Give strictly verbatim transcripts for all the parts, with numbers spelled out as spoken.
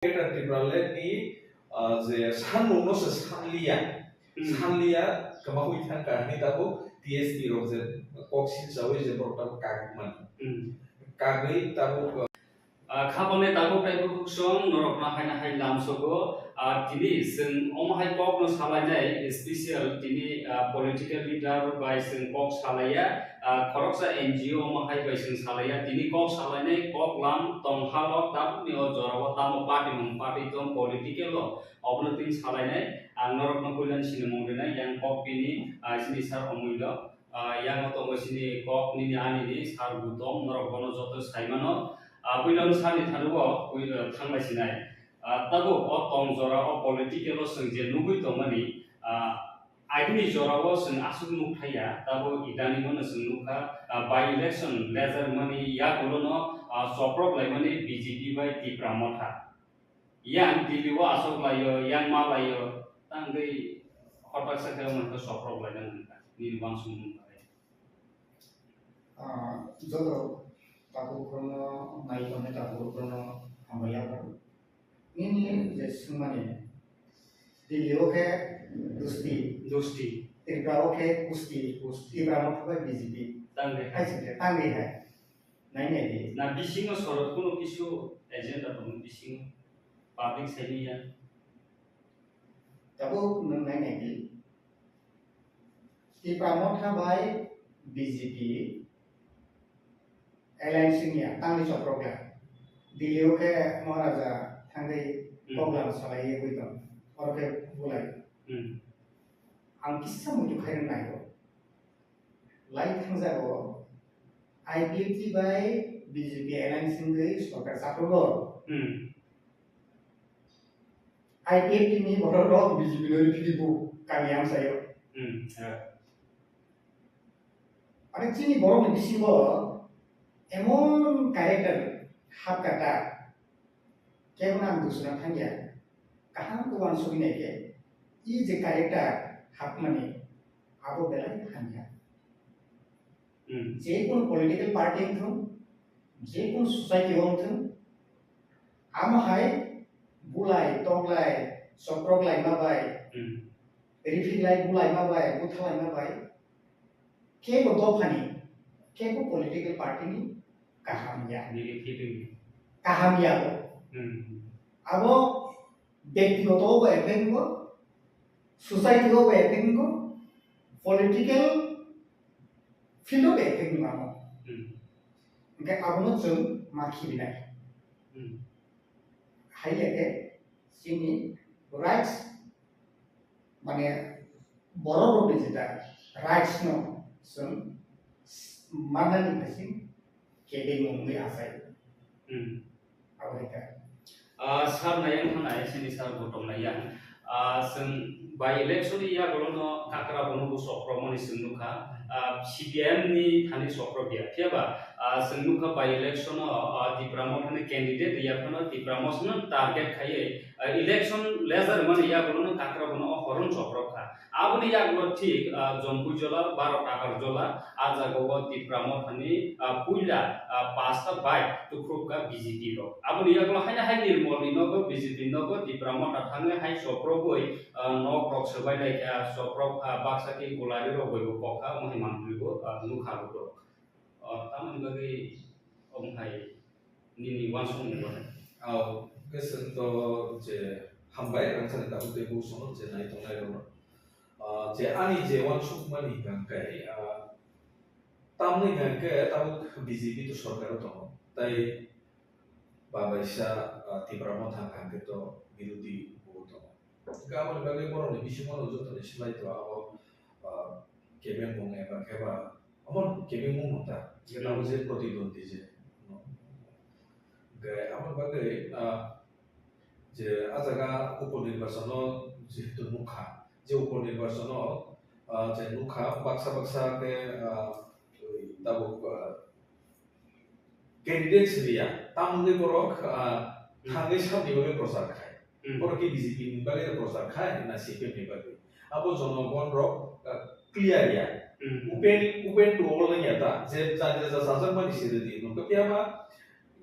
Greater Tipraland ni, ah, je sanmung no se sanliya. Hmm. Sanliya, kwma hui thang ka hwnwi tabuk T S P rok je kok silchawi je borok tabuk kagwi mani. Hmm. Kagwi tabuk, ah, kha bangni tabuk tei bukhuk song norok no haino hai lamsogo. Ah, tini chwng omo hai kok no salainai special tini, ah, political leader bai chwng kok salaiya. Ah, khoroksa N G O omo hai bai chwng salaiya. Tini kok salainai kok lam tong halok tabukni o jorao tamo party mung party tong political o. Obono tini salainai, ang norokno puilani sinimung rinai, yang kok bini, ah, chini sir Omulyo, ah, yang o tongo chini kok nini ani ni sir Gutom, norok bono joto saimano. Ah, puilano sir ni thani o pui-, ah, thanglai sinai. Ah, tabuk o tong jora o political o chwng je nugwi tongmani, ah, agini jora o chwng aswk nukthaiya, tabuk idani bono chwng nukha, ah, by election leader mani yagulono, ah, choprok laimani B J P bai Tipra Motha. Yang Delhi o asok laio, yang ma laio, tangwi hotak sakhe wngkha soprok laina wngkha, nini uansukmung bai. Ah, joto takhuk rokno nai tongnai takhuk rokno hambai yapharo. Nini je swngmani, Delhi o khe Dosti. Dosti. Tripura o khe Kusti. Kusti. Tipra Motha bai B J P. Tangwi hai. Hai se khe, tangwi hai. Nai nai di. Na bisingo sorot kuno kisu agenda tongwi bisingo public saimanya. Tabuk nwng nai nai di. Tipra Motha bai B J P alliance wngya tangwi choprok ya. Delhi o khe Maharaja thangwi Hmm. program salai ye gwi tong. Oro khe bulai. Hmm. Ang kisa muitu khai rwng nai o. Lai thangjago, I P F T bai B J P alliance wngwi sorkar chaphrugo. Hmm. I P F T ni borok rok B J P no riphidibu kami amsaio. Hmm, yeah. Ani chini borok ni bisingo emon character hapkata, kebo nang dusna thangya, kaham khe uansuknai khe, i je character hapmani, abo belai hamya. Hmm. Je kono political party wngthung, je kono society o wngthung, amo hai bulai, toklai, soprok laima bai, Hmm. rifik lai bulai ma bai, butha laima bai, kebo dophani, kebo political party ni kaham ya. Nini feeling. Kaham ya bo. Hmm. Abo byaktigoto bo effect bo, society o bo effect bo, political field o bo effect bo amo. Hmm. Hingke abono chwng ma khibinai. Hmm. Hai leke chini rights, mane borok rokni jeta rights no chwng mannani phaising kebengmung wngwi achai. Hmm. Abo hai kha. Ah, sir nai wngkha nai, sini sir bo tong nai yang. Ah, chwng by election ni yagulo no kakra bono bo sokrokmani chwng nukha. Ah, C P I M ni thani sokrok ya. Phiya ba, ah, chwng nukha by election o, ah, Tipra Motha ni candidate ya phano Tipra Motha no target khaiwi, ah, election leader mani yagulo no kakra bono o horon sokrok kha. Aboni yagulo thik, ah, Jompuijola, Baro Takarjola, ah jaga o Tipra Mothani, ah, puila, ah, pasta bai tukruk kha B J P rok. Aboni yagulo haino hai Nirmol ni nogo, B J P nogo, Tipra Motha thangwi hai soprogwi, ah, nok rok swbai lai kha, soprok, ah, baksa khe gulari rok bai bo kok kha, omo hai mantri bo, ah, nukha rok. Ah, tamoni bagwi omo hai nini uansukmung bo hai. Au, keseng to je hambai, ang sani tabuk tei bo sono je nai tongnai rok. Ah, je ani je uansukmani hingka khe, ah, tamni hingka khe tabuk B J P to sorkar o tongo. Tai babaisa, ah, Tipra Motha hingka khe to birodhi bo tongo. Hingke aboni bagwi borokni bisingo no jotoni slai to abo, ah, kebengmung eba khe ba, omo kebengmung no ta, hingke abo je protidwandi je, no. Hingke aboni bagwi, ah, je ah jaga upo nirbachono jehetu nukha, je upo nirbachono, ah, je nukha baksa baksa khe, ah, tabuk, ah, candidates riya, tamoni borok, ah, Hmm. thangwi sabni bagwi prochar khai. Hmm. Borok khe B J P ni bagwi prochar khai, na C P M ni bagwi. Abo jonogon rok, ah, clear ya. Hmm. Open, open to all ya ta. Je ja, ja, ja, sajak mani siri di. Nokha phiya ba,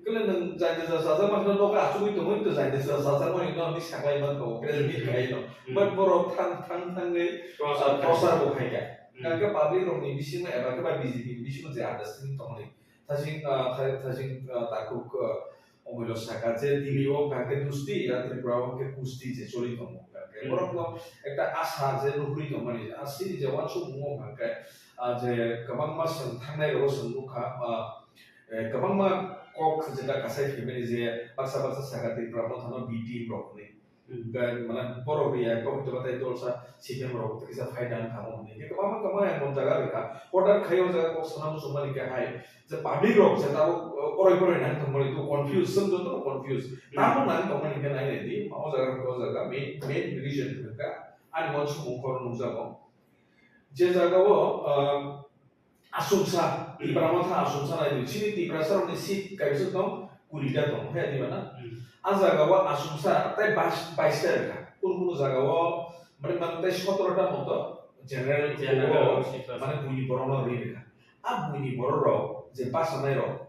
Kile nwng jai jai jai sajak mankhe nogo achugwi tongwi to jai jai jai sajak mani no ni saklai mankha o, kile ni Hmm. khai no. Hmm. But borok thang, thang, thangwi, Prosar ah, prosar khai. Bo khai kha. Hmm. Hwnkhe public rokni bisingo eba khe ba B J P ni bisingo je understanding tongmani. Thasing, ah, tha-, thasing, ah, takhuk, ah, omoino saka je Delhi o hwnkhe dusti, ya Tripura o hwnkhe kusti je choli tongo. Hwnkhe Hmm. borokno ekta asa je nuhuri tongmani, asini je uansukmung o hwnkhe, ah, je kwbangma chwng thangnai rogo chwng nukha, ah, eh, kwbangma kok jeta kasai phaimani je baksa baksa saka Tripura mothano B T rok hwnwi. Hmm. Ga-, mane borok ya kok jeta tei dolsa C P M rok kisa phaida wng thango hwnwi. Hwnkhe kwbangma kwbangma emon jaga rwkha. Order khai o jaga kok sana muchungmani khe hai je public rok je tabuk, uh, oroi poroi nang tongmani tu confuse, chwng joto confuse. Hmm. Tamo nang tongmani khe nai nai di, o jaga o jaga main, main reason wngkha ani uansukmung khoro nukjago. Je jaga o, uh, Asumsa, Tipra Motha Asumsa nai di. Chini Tiprasa rokni seat kaisa tong, kurita tong, he di mana? Hmm. A jaga o Asumsa tai bais, bais ta rwkha. Kunu kunu jaga o, mane, mane tai sotoro ta moto general General o, seat asa. Mane buini borok no ri rwkha. A buini borok rok je basa nai rok,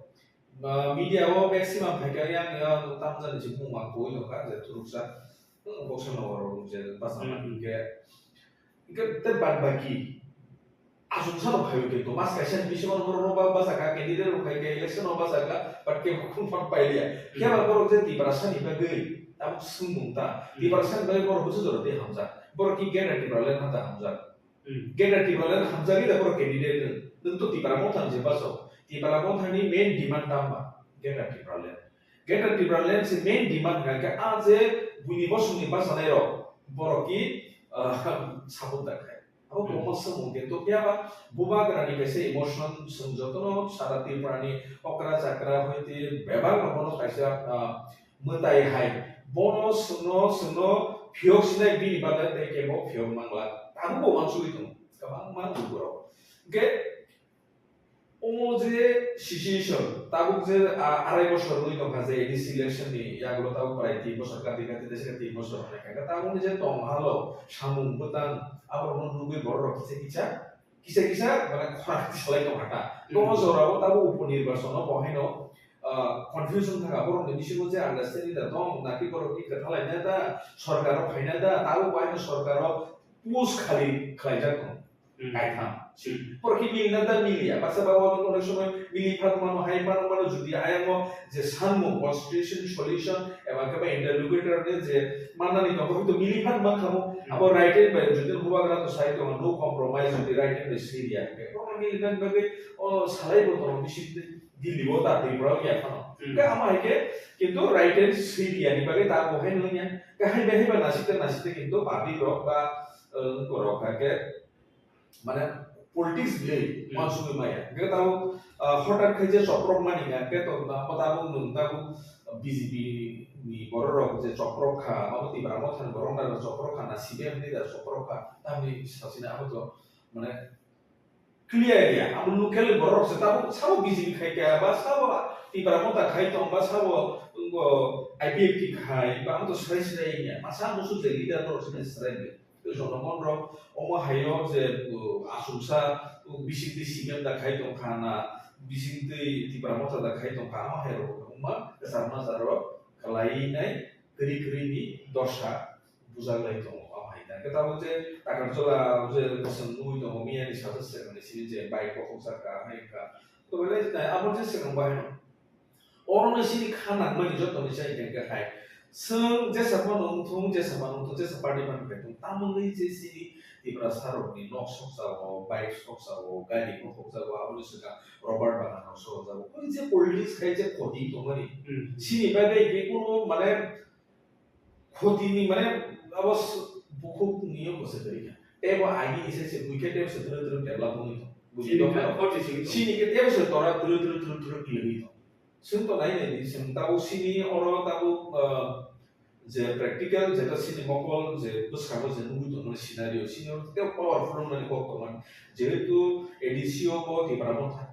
ah, media o maximum phaikha yang, yang tamjani se buma koi rok ka je thuruksa. Hmm, Boxer no oro je basa Hmm. ma hingke. Hingke te bad baki. Asumsa no phaio ke to mas kaisa ni bisingo no borok no ba basa ka candidate rok khai ke election no basa ka, but ke khum phang pai liya. Hmm. Khe ba borok je Tiprasa ni bagwi tabuk swngmung ta. Hmm. Tiprasa ni bagwi borok bwswk jora tei hamjak. Borok ki Greater Tipraland ha ta hamjak. Hmm. Greater Tipraland hamjagwi da borok candidate rwng. Nwng to Tipra Motha ni je baso. Tipra Motha ni main demand tamo ba Greater Tipraland. Greater Tipraland se main demand hwnkha khe a je buini bosongni bachanairok borok ki, ah, support da khai. Abo Hmm. kwbangma swngmung khe tongphiyaba bubagrani kaisa emotion chwng jotono sara Tripurani okra chakra hoite bebak rokno kaisa, ah, mwtai hai bono chwngno chwngno phiyok sinai bini bagwi tei kebo phiyok mangla tabukbo uansugwi tongo kwbangma lukurok. Hwnkhe Omo je situation, tabuk je, ah, arai bosor wngwi tongkha je A D C election ni yagulo tabuk prai tin bosor kati kati desa tin bosor wngkha. Tabuk ni je tong halo samung bwtang aborokno nugwi borok rok kisa kisa, kisa kisa mane khorang tisalai tongkha ta. Hmm. Tomo jorao tabuk upo nirbason o bo haino, ah, confusion thangkha borok ni bisingo je understanding da tong naki borok ni kwthalai na da sorkar o phaina da tabuk bo haino sorkar o push khali khlaijak tong. Hmm. Kaitham. Hmm. Porokhe milna da miliya. Baksa ba onek somoy mili phan mano, hai mano, mano jodi ayang o je sanmung, constitution solution, eba khe ba interlocutor ni je mannani tongo, hwnkhe mili phan mankha mo. Hmm. Abo right hand bai jodi bubagra to sai tongo, no compromise jodi right hand bai swi riya. Hwnkhe porokhe milna bagwi o salai bo tongo, bisi Delhi o da Tripura o ya phano. Hmm. Hwnkhe amo hai khe kintu right hand swi riya ni bagwi ta bo hai nung ya. Hwnkhe hai bai hai ba nasikte nasikte kintu public rok ba, eh, borok hai khe mane politics le Hmm. uansugwi maya. Hwnkhe tabuk, ah, hotat khai je choprok mani hwnkhe to tabuk nwng tabuk B J P ni borok rok je choprok kha, abo Tipra Motha ni borok rok choprok kha na C P M ni da choprok kha, tamni sasina abo to mane clear ya. Abo local borok rok se tabuk sabo B J P khai kha ba sabo Tipra Motha khai tong ba sabo I P F T khai ba abo to srai srai ya. Masa musu je leader borok se srai ya. Jonogon rok omo haio je, uh, asumsa, uh, bisingtwi C P M da khai tongkha na, bisingtwi Tipra Motha da khai tongkha, omo hai rok wngma kwchar majaro kwlai nai kwrwi kwrwi ni dorsa bujak lai tongo, omo hai da. Khe tabuk je Takarjola je bwswng nugwi tongo, miya ni sajak swkang ni simi je bike bokhok jak ka hai wngkha. To belai je abo je swkang bahai no. Oro no chini kha nangmani joto ni chai hwnkhe hai. Chwng jesa phano wngthung, jesa phano wngthung, jesa party phano phai thung. Tamoni je chini Tiprasa rokni nok soksa o, bike soksa o, gari bo soksa o, aboni swkang rubber bagan rok soksa o. Koi je politics khai je khoti tongmani. Hmm. Chini bagwi je kono mane Khotini mane abo s-, bukhuk ni yo kwchwtwi kha. Tei bo agini se se buikhe tei se twrwk twrwk develop wngwi tong. Buji Chini tong kha kha. Khoti simi tong. Chini khe tei se tora twrwk twrwk twrwk twrwk twrwk twrwk tong. Chwng to nai nai di, chwng tabuk chini oro tabuk, ah, je practical, jeta chini mokol, je bwskango je nugwi tongmani scenario, chini oro tei powerful wngmani kok tongmani. Jehetu A D C o bo Tipra Motha.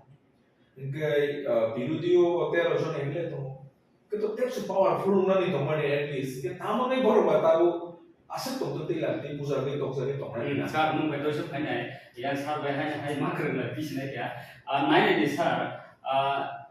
Hingke, ah, birodhi o tero jon M L A tongo. Kintu tebse powerful wngnani tongmani at least. Hingke tamoni borok ba tabuk aswk tongtwtwi lamtwi bujagwi tokjagwi tongnai Hmm, na. Sir, nwng bai toisa phainai, yang sir bai hai, hai ma kwrwng lai bisinai kha. Ah, nai nai di sir, ah,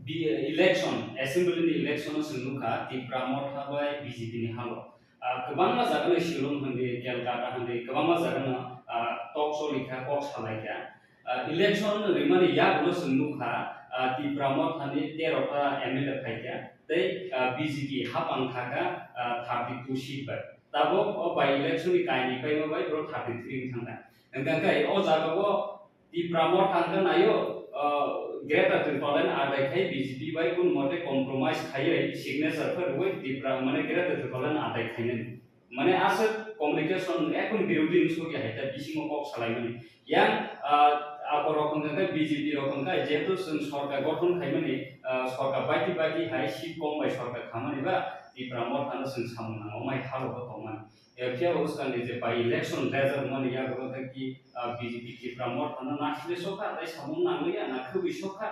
Bi-, election, assembly ni election o chwng nukha Tipra Motha bai B J P ni halo. Ah, kwbangma jaga no Shillong hindi, Kolkata hindi, kwbangma jaga no, ah, talk choli kha, kok salai kha. Ah, election rimani yagulo chwng nukha, ah, Tipra Motha ni tero ta M L A phaikha, tei, ah, B J P hapang thaka, ah, thirty two seat bai. Tabok o by election ni kainwi paima bai borok thirty three wng thangkha. Hwnkha khe o jaga o Tipra Motha hwnkhe naio, ah, Greater Tipraland adai khai B J P bai kun mote compromise khaiwi signature khe rwui Tipra mane Greater Tipraland adai khainani. Mane aswk communication ekun birodhi ni sogwi hai ta bisingo kok salaimani. Yang, ah, aborok hwnkha khe B J P rok hwnkha jehetu chwng sorkar gothon khaimani, ah, sorkar baiti baiti hai seat kom bai sorkar khamani ba Tipra Motha no chwng samung nango mai halo bo tongmani. Eh, phiya bo swkangni je by election result mani yago khe ki, ah, B J P Tipra Motha no naisingwi sokha tei samung nangwi ya na khwbwi sokha.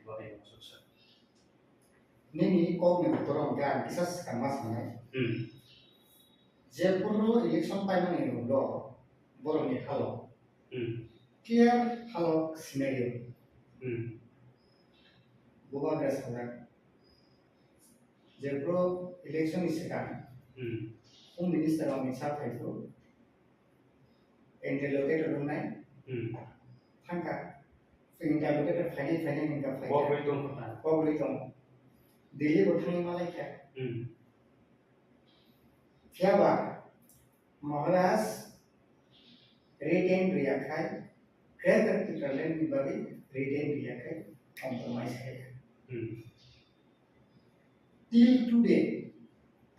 Bo hai sokha. Nini kokni kotor hwnkhe ang kisa swkang ma sanai. Hmm. Jephuru election paimani ulo borokni halo. Hmm. Clear halo scenario. Hmm. Bubagra sajak. Jephuru election ni swkang. Hmm. Home Minister Amit Shah phaiphuru. Interlocutor wngnai. Hmm. Thangkha. Interlocutor phainai, phainai, hwnkha phaikha. Kok bai tongkha ta. Kok bai tongo. Delhi bo thangwi malaikha. Hmm. Phiyaba Maharaj written riyakhai, Greater Tipraland ni bagwi written riyakhai, compromise khaikha. Hmm. Till today,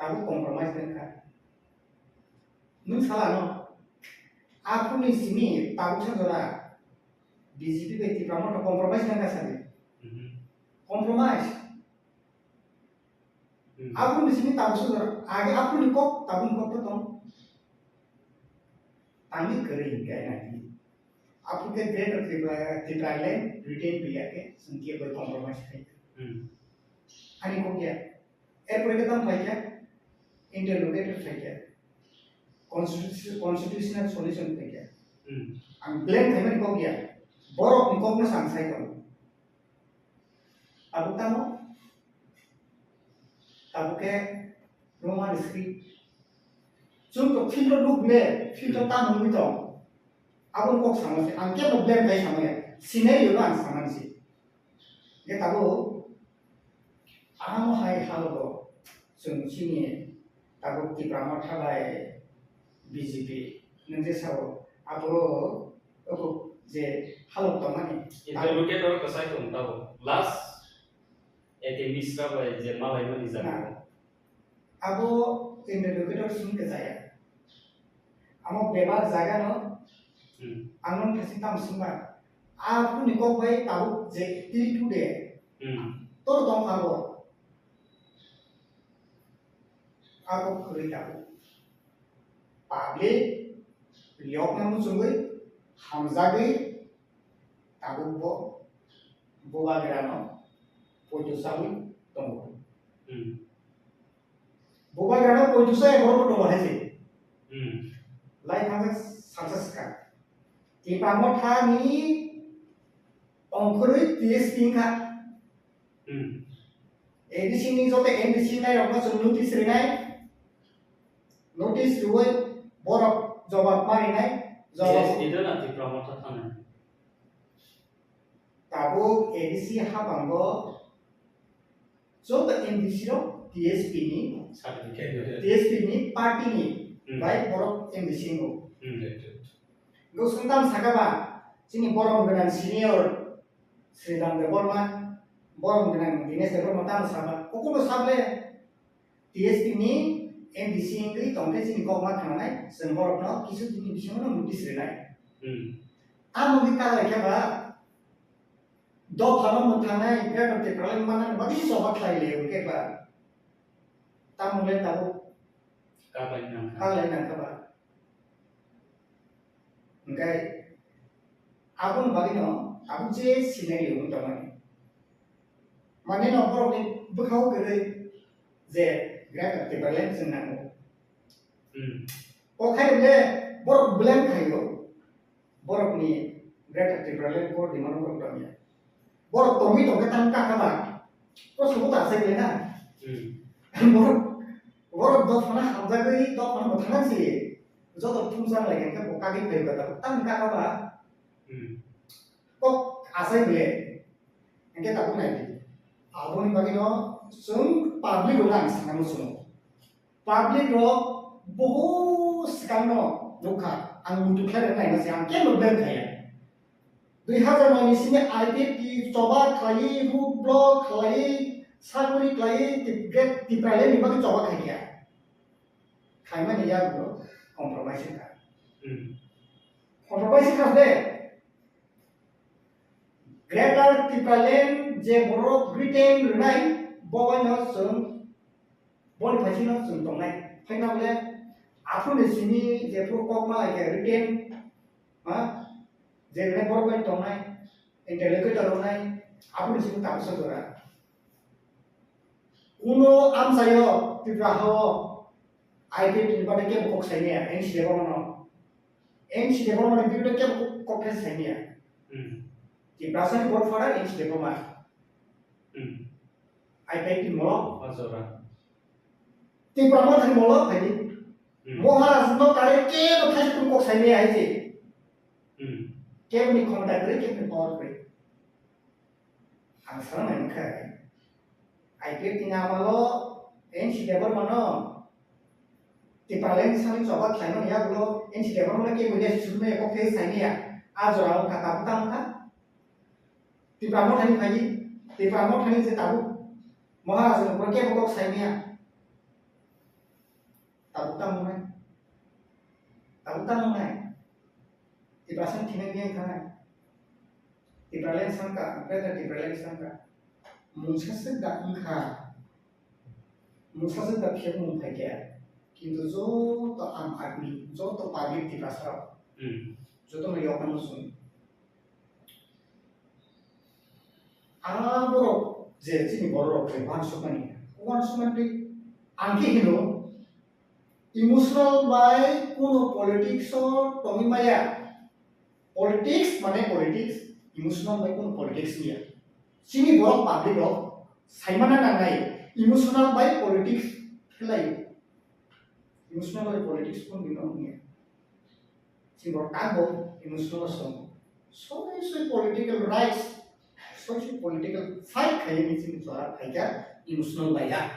tabuk compromise wngkha. Nwng sala no, aphuruni simi tabuk sa jora B J P bai Tipra Motha compromise wngkha sadi. Mhm. Compromise. Hmm. Aphuruni simi tabuk sa jora, age aphuruni kok, tabukni kok to tong. Tangwi kwrwi hinkhe nai. Aphuru khe Greater Tripura, Tipraland written riya khe, chwng kebo compromise khai. Hmm. Ani kok ya. Erpore khe tamo phaikha, interlocutor phaikha. Constitu-, constitutional solution phaikha. Hmm. Ang blame khaimani kok ya. Borokni kokno chwng sai tongo. Tabuk tamo? Tabuk khe Roman script. Chwng to field o nuk le, field o tamo wngwi tong. Aboni kok sama se, ang kebo blame khai sama ya. Scenario no ang sama se. Hwnkhe tabuk, ano hai halogo chwng chini tabuk Tipra Motha bai B J P nwng je sao, abo obo je halok tongmani. Interlocutor kwchai tong tabuk. Last A K Mishra bai je malaimani jaga. Na. Abo interlocutor simi kwchaya. Amo bebak jaga no, hmm, ang nung thasi tamo singma. Aphuruni kok bai tabuk je till today. Hmm. Tor tong kha bo. Abo kwrwi tabuk. Public riyokna muchungwi hamjagwi tabuk bo bubagrano poito chawi tongo. Hmm. Bubagrano poito chaya borokbo tongo hai se. Hmm. Lai thangjak saksa swkang. Tipra Motha ni ongkhorwi T S P wngkha. Hmm. A D C ni joto M D C nairokno chwng notice rinai. Notice riwi borok jobab ma rinai. Jobab T S P do na Tipra Motha thani? Tabuk A D C habango joto M D C rok T S P ni, certificate. T S P ni party ni, hmm, bai borok M D C wngo. Hmm. Right, right. Nwng songtam saka ba, chini borom gwnang senior Sridham Debbarma, borom gwnang Dinesh Debbarma tamo saba, kokolo sable T S P ni M D C wngwi tongkhe chini kok ma thangnai, chwng borokno kisu dini bisingo no notice rinai. Hmm. Tamo wngwi kak lai khe ba, dophano mwthangnai, Greater Tipraland manani bagwi choba khlai le hwnkhe ba, tamo le tabuk kak lai nang kha. Kak lai nang kha ba. Hwnkhe aboni bagwino tabuk je scenario wng tongmani. Maneno borokni bwkhao kwrwi je Greater Tipraland chwng nango. Hmm. O khai le borok blame khaio. Borokni Greater Tipraland core demand borok tongya. Borok tongwi tongkhe tang kakha ba. Proshno bo ta asai le na. Hmm. Borok, borok dophano hamjagwi dophano bo thangna si. Joto phungsa lai khe bo kagwi phai kha ta. Tang kha ba. Hmm. Kok asai le. Engke tabuk nai di. Aboni bagwi no chwng public rok ang sana muchungo. Public rok bohut swkang no nukha. Ang muitu khlai rok naima se ang kebo blame khaiya. Dui hazar noi ni simi I P F T choba khlai, road block khlai, sakuri khlai, Tip-, Great Tipraland ni bagwi choba khaikha. Khaimani yago compromise kha. Hmm. Compromise kha de. Greater Tipraland je borok written rwnai, bo bai no chwng, boni phaising no chwng tongnai. Phaina bole, aphuru ni simi je phuru kok ma lai khe written, ha? Je rwnai borok bai tongnai, interlocutor rwnai, aphuru ni simi tabuk sa jora. Kuno amchaio Tripura hao I P F T ni bagwi kebo kok saimaya, N C Debbarma no. N C Debbarma ni bibire kebo kok khe saimaya. Hmm. Tiprasa ni godfather N C Debbarma. Hmm. I P F T ni molo. Ajora. Tipra Motha ni molo phaidi. Hmm. Maharaj no kare kebo thaisukun kok saimaya hai se. Hmm. Kebo ni khomta kwrwi, kebo ni power kwrwi. Ang sana nai kha, I P F T ni amalo N C Debbarma no Tipraland sani choba khlaimani yagulo N C Debbarma no kebo ya sukno eko face saimaya. A jora o kha tabuk tamo kha. Tipra Motha ni phaidi, Tipra Motha ni je tabuk Maharaj no kebo kok saimaya. Tabuk tamo nai. Tabuk tamo nai. Tiprasa thina biang khanai. Tipraland sangka, Greater Tipraland sangka. Mungsa se da wngkha. Mungsa se da phiya mung phaikha. Kintu joto Aam Aadmi, joto public Tiprasa rok. Hmm. Joto no yokna muchung. Ah, borok je chini borok rok je uansukmani, uansukmani ang khe hino emotional bai kuno politics o tongwi maya. Politics mane politics, emotional bai kuno politics niya. Chini borok public rok saimana nangnai emotional bai politics khlai. Emotional bai politics kun bino niya. Chini borok tak bo emotional song. Soi soi political rights, soi soi political fight khaye ni chini chora phaikha emotional bai ya.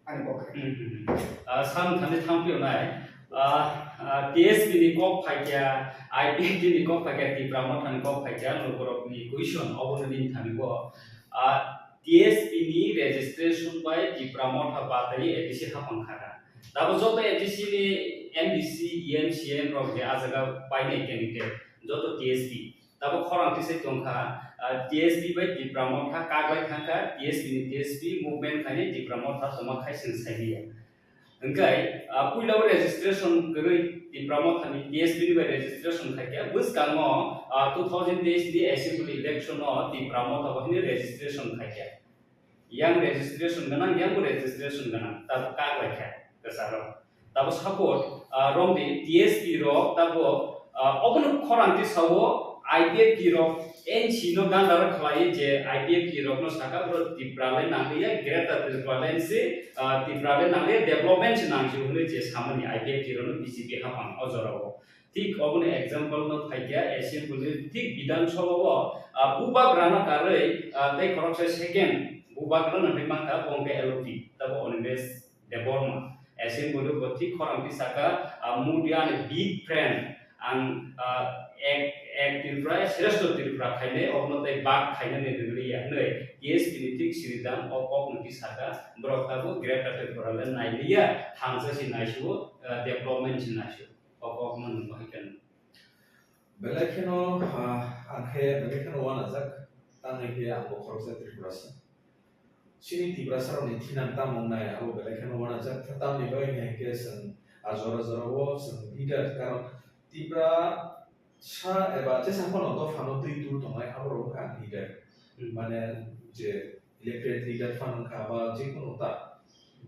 Ani kok. Hmm, hmm, hmm. Ah, sam thani thangpio nai. Ah, ah, T S P ni kok phaikha, I P F T ni kok phaikha, Tipra Motha ni kok phaikha, no borok ni question obo no din thani bo. Ah, T S P ni registration bai Tipra Motha batari A D C hapang khana. Tabo joto A D C ni M D C, E M, C M rok je a jaga painai candidate, joto T S P. Tabo khorang tisai tongkha, ah, T S P bai Tipra Motha kaglai thangkha, T S P ni T S P movement khainai Tipra Motha tongma khai chwng sailiya. Hwnkhe, ah, puila o registration kwrwi Tipra Motha ni T S P ni bai registration khaikha, bwskango, ah, two thousand teis ni assembly election o Tipra Motha bo hwnwi registration khaikha. Yang registration gwnang, yang bo registration gwnang, tabo kak lai kha kwcharo. Tabo support, ah, romdi T S P rok tabo, ah, obono khorang tisao I P F T rok N C no gandar khlai je I P F T rok no saka bro Tipraland nangliya, Greater Tipraland se, ah, Tipraland nangliya, development se nangsi hwnwi je samani I P F T rok no B J P hapang o jorao. Thik obono example no phaikha, assembly thik Bidhan Sabha o, ah, bubagrano karwi, ah, tei khoroksa second bubagrano hwnwi mankha, bo hwnkhe L O P, tabo Animesh Debbarma. Assembly o bo thik khorang tisaka, ah, Modi ani big friend, ang, ah, ek, ek Tripura, shreshto Tripura khainai, obono tei bak khainani rwliya hwnwi T S P ni thik siridang o kokno tisaka, borok tabo Greater Tipraland nailiya, hamsa si naisio, ah, development si naisio. Kok kok man bahai kan. Belai kheno, ah, ang khe belai kheno uanajak, tamo khe ang bo khoroksa Tripurasa. Chini Tiprasa rokni thinang tamo wngnai abo belai kheno uanajak, tamni bagwi hai khe chwng a jora jora o chwng leader, karon Tiprasa eba jesa phano dophano twi tul tongnai abo rok wngkha leader. Hmm. Mane je elected leader phano wngkha ba je kono ta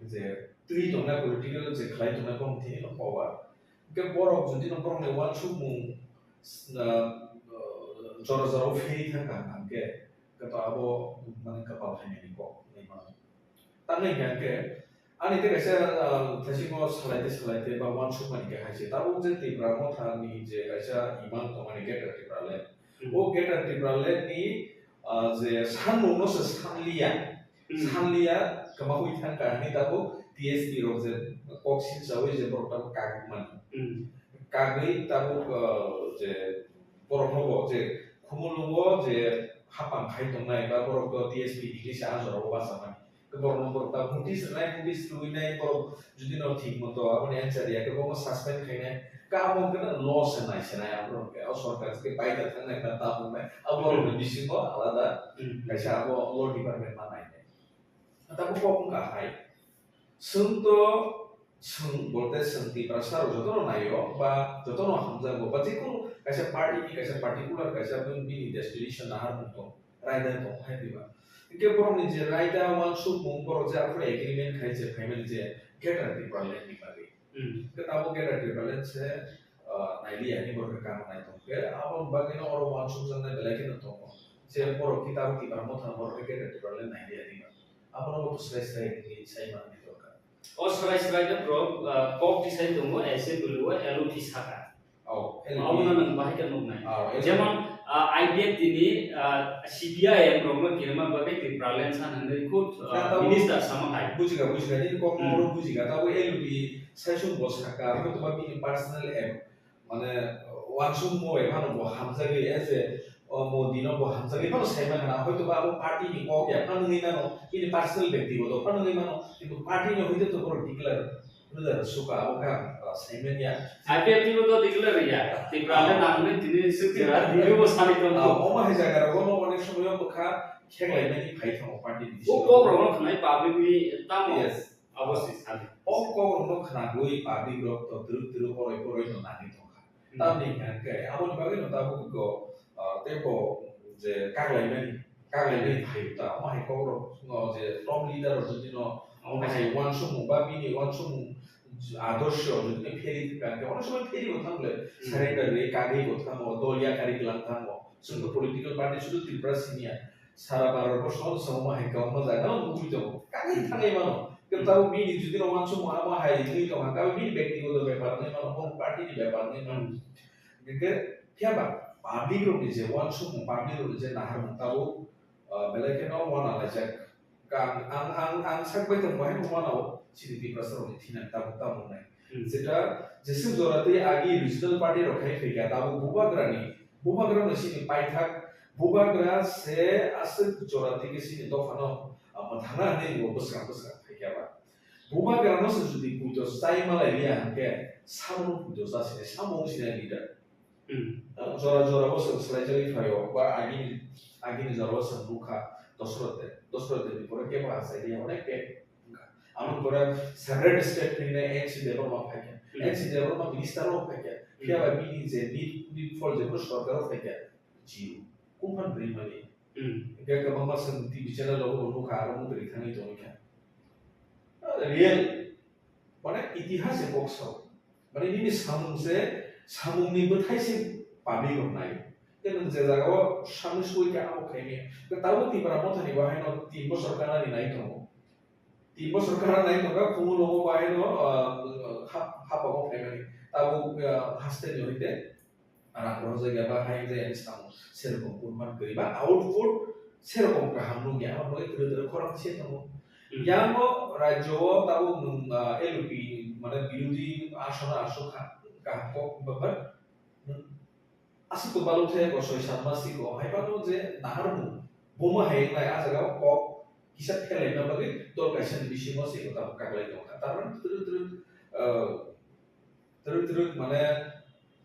je twi tongnai political je khlai tongnai bong thini no power. Hwnkhe borok jodi no borokni uansukmung, ah, jora jora o pheni thangkha, hwnkhe To abo mane kapal hainani kok hinwi mano. Tamni hwnkhe ani tei kaisa, ah, thaisingo salaite salaite ba uansukmani khe hai se. Tabuk je Tipra Motha ni je kaisa imang tongmani Greater Tipraland. Hmm. O Greater Tipraland ni, ah, je sanmung no se sanliya. Hmm. Sanliya kwmawi thangkha hinwi tabuk T S P rok je kok sinchawi je borok tabuk kagwi mani. Hmm. Kagwi tabuk, ah, je borok no bo je Khumulwngo je hapang khai tongnai ba borok to T S P English a jorao bachamani. Khe borokno borok ta notice rwnai, notice rwinai, borok jodi no thik moto aboni answer ya khe bono suspend khainai. Khe abo wngkha na law se nai se nai abo rok khe. O sorkar se khe paida thangnai na ta wngnai. Abo borok ni bisingo alada Hmm. kaisa abo law department ma nainai. Tabuk kok wngkha hai. Chwng to, chwng bolte chwng Tiprasa rok jotono naio, ba jotono hamjago, ba jekunu kaisa party ni kaisa particular kaisa bini destination naharmung tong, raida tong hai diba. Hingke borokni je raida uansukmung borok je aphuru agreement khai je phaimani je Greater Tipraland ni bagwi. Hmm. Hingke tabuk Greater Tipraland se, ah, nailiya ni borok khe karon nai tong khe, aboni bagwino oro uansukjaknai belai kheno tongo. Je borok khe tabuk Tipra Motha borok khe Greater Tipraland nailiya diba. Abono bo swrai swrai wngwi sai manwi dorkar. O swrai swrai no borok, ah, kok tisai tongo, assembly o L O T saka. Oh, L O T. Abono nwng bahai khe nuknai. Oh, L O T. Jemon, ah, I P F T ni, ah, C P I M rokno kirima bagwi Tipraland san hwnwi khud, ah, Na, tabo minister sama hai. Bujiga, bujiga, nini kok Hmm. no bujiga, tabo L O T session bo saka, hwnkhe to ba bini personal app. Mane, uansukmung bai phano bo hamjagwi, as a, o, Modi no bo hamjagwi phano sai mankha na, hoito ba abo party ni kok ya phano wngwi mano, bini personal byaktigoto phano wngwi mano, kintu party ni hoite to borok declare rwda rw suka abo kha, ah, sai manya. I P F T bo to declare ya, Tipra le Ah. nang ne tini suk jera dini bo sani tong Ah, ko. Omo hai jaga rogo no onek somoyo bwkha kheklai mani phai thango party ni O bisingo. Kok rok no khnai public ni tamo. Yes. Abo se sadi. O kokrokno khnagwi public rok to twrwk twrwk oroi poroi no nangwi tongkha. Hmm. Tamni hwnkhe aboni bagwi no tabuk go, ah, teibo je kaglaimani, kaglaimani phaio ta. Omo hai kokrok no je top leader rok jodi no omo hai uansukmung ba bini uansukmung adorsho jodi no pheri thangkha hwnkhe onek somoi pheri bo thang le Hmm. surrender rwi kagwi bo thango, dol yakari glang thango. Chwng to political party sudu Tripura simi ya. Sara Bharat borso o chwng omo hai kwbangma jaga o nugwi tongo. Kagwi thangwi mano. Kwtal bini jodi no uansukmung amo hai wngwi tongkha, kabo bini byaktigoto bepar wngwi mano, bo party ni bepar wngwi mano. Hmm. Hwnkhe phiya ba public rokni je uansukmung, public rokni je naharmung tabuk, ah, belai kheno uanalaijak. Ang, ang, ang, ang sak bai tongbo haino uanao chini Tiprasa rokni thinang tabuk tamo wngnai. Hmm. Jeta jeswk jora tei agi regional party rok khai phaikha, tabuk bubagrani, bubagrano chini paithak, bubagra se aswk jora tei khe chini dophano, ah, mwthangna hwnwi bo bwswk bwswk phaikha ba. Bubagrano se jodi puito chai malai liya hwnkhe sabono puito cha sinai, samung sinai leader. Hmm. Jora jora o chwng swlaijagwi phaio, ba agini, agini jora o chwng nukha, Dosrot de, Dosrot de ni pore kebo achai liya, onek khe wngkha. Amo pore separate state ni N C Debbarma phaikha. Hmm. N C Debbarma minister o phaikha. Hmm. Phiya ba bini je need, need for je sorkar o phaikha. Zero. Kumphan bwrwi mani. Hmm. Hwnkhe kwbangma chwng T V channel rogo bo nukha, aro mung kwrwi thangwi tongwi kha. Real. Mane itihas se kok sao. Mane nini samung se, samung ni bwthai se public rok nai. Tei nwng je jaga o samung sui khe abo khai manya. Tei tabuk Tipra Motha ni bo haino tin bosor kana ni nai tongo. Tin bosor kana nai tongkha, Khumulwngo bo haino, ah, hap-, hapang o khai mani. Tabuk, ah, haste ni hoite. Rang rohorjak ya ba hai wngjakya hinwi samung serokom kurman kwrwi ba output serokom kaham nukya, abo bagwi twrwk twrwk khorang se tongo. Hmm. Yang o rajyo o tabuk nwng, ah, L P mane birodhi asono aswk kha, kaham kok bwkha, hmm, aswk to balwk thai ko soi sat mas siko, hai phano je naharmung buma hai wngnai, ah jaga o kok kisa phelaina bagwi dol kaisa ni bisingo se tabuk kaklai tongkha. Tar mane twrwk twrwk, ah, twrwk twrwk mane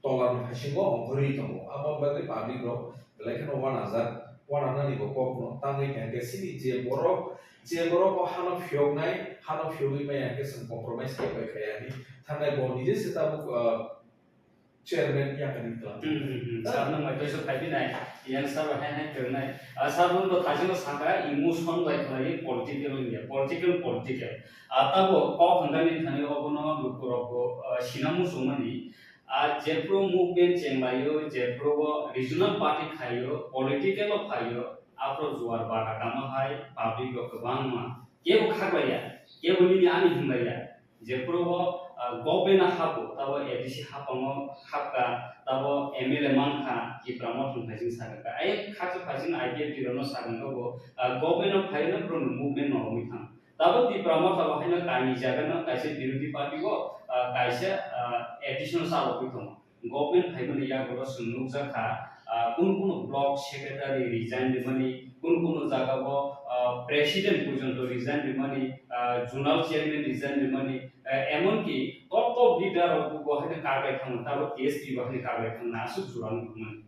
tola ni bisingo ongkhorwi tongo. Abo bagwi public rok belai kheno uanajak, uananani bo kok no tangwi kha hwnkhe chini je borok, je borok o hano phiyoknai, hano phiyogwi maya hwnkhe chwng compromise khe bai khaya hinwi thangnai bo nije se tabuk, ah, chairman yakari twlang. Hmm, hmm, hmm. Ah. Sir no mai kaisa phaibi nai, yang sir hai hai kwrwngnai. Ah, sir bo thajino saka emotion bai khlaiwi political wngya, political, political. Ah, tabo kok hwnjaknai thani obono lukurok bo, ah, sina muchungmani. Ah, jephru movement chenglaio, jephru bo regional party khaio, political o phaio, Aphuru juar bata kama hai public rok kwbangma kebo khaklaiya, kebo nini ani hwnlaiya. Jephuru o, ah, government no hapo, tabo A D C hapango hapka, tabo M L A mankha, Tipra Motha ni phaising sakha. Ai khaksa phaising I P F T rokno sakha bo, ah, government no phaino borokni movement no romwi thang. Tabo Tipra Motha bo haino kainwi jaga no kaisa birodhi party o, ah, kaisa, ah, additional chalogwi tongo. Government phaimani yago chwng nukjakha, ah, kunu kunu block secretary resign rimani, kunu kunu jagao, ah, president porjonto resign rimani, ah, zonal chairman resign rimani, ah, emonki top top leader rok bo haino kaglai thangmani, tabo T S P bo haino kaglai thangmani, aswk jora nukmani.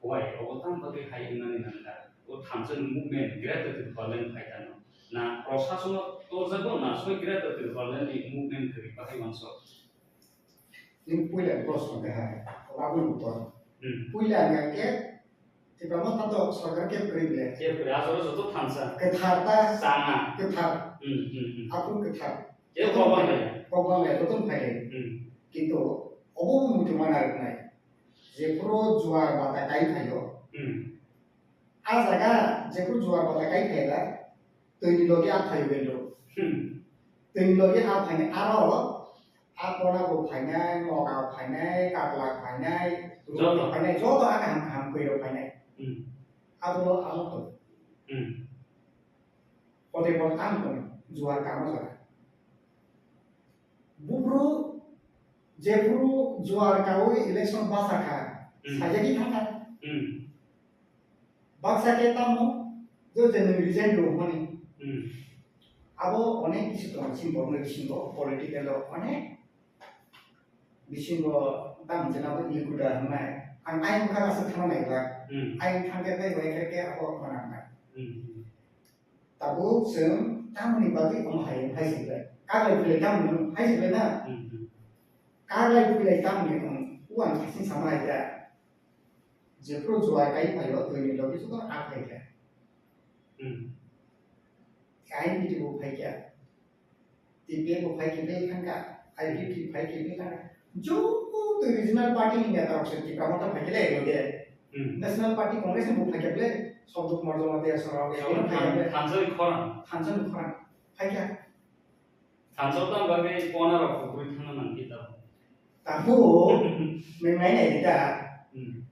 Hwai, obo tamo bagwi hai wngnani nangkha. O thamsani movement Greater Tipraland phai tano. Na prosasono torjago, na soi Greater Tipralandni movement kwrwi bagwi wansok. Nini puila ni proshno khe hai, o aboni uttor. Hmm. Puila hwnkha khe Tipra Motha to sorkar khe kwrwi ble. Khe kwrwi, asoro joto thansa. Kwthar ta. Chana. Kwthar. Hmm, hmm, hmm. Aphuru kwthar. Khe kok bang lai. Kok bang lai, joto phai lai. Hmm. Kintu obo bo muchungma narwknai. Jephuru juar bata kai phaio. Hmm. A jaga jephuru juar bata kai phaila, twini logi a phaio bendo. Hmm. Twini logi a phainai aro, a kona bo phainai, noga phainai, kakla phainai, joto. Ruk phainai, joto a kaham kaham kwirok phainai. Hmm. Abo abo to. Hmm. Kote kote tamo tong, juar kamo jaga. Bubru jephuru juar kawi election basa kha, hmm, sajagwi thangkha. Hmm. Baksa khe tamo, je je nwng resign rw hwnwi. Hmm. Abo onek kisu tongo chini borokni bisingo, political o onek bisingo tamo jena bo Ilikuda hwnwi. Ang ayang kha aswk thangna naiglak. Hmm. Ayang thangkhe tei bai khe abo manang nai. Hmm. Tabuk chwng tamoni bagwi omo hai, hai se ble. Kaglai philai tamoni hai se ble na? Hmm, hmm. Kaglai philai tamoni wng, uan thasing sama hai kha. Jephuru juar kai phaio, twini logi joto a phai kha. Hmm. I P T bo phai kha. T P F bo phai khe bai thangkha, I P F T phai khe bai thangkha. Joto regional party ni neta rok se Tipra Motha phai khe le ego de. Hmm. National Party Congress ni bo phai khe ble, Sokduk Morjong Mate Aswk rok ego phai khe ble. Thansa ni khorang. Thansa ni khorang. Phai khe. Thansa tang bagwi kona rok kwrwi thangna nang khe tamo. Tamo, nwng nai nai di da. Hmm.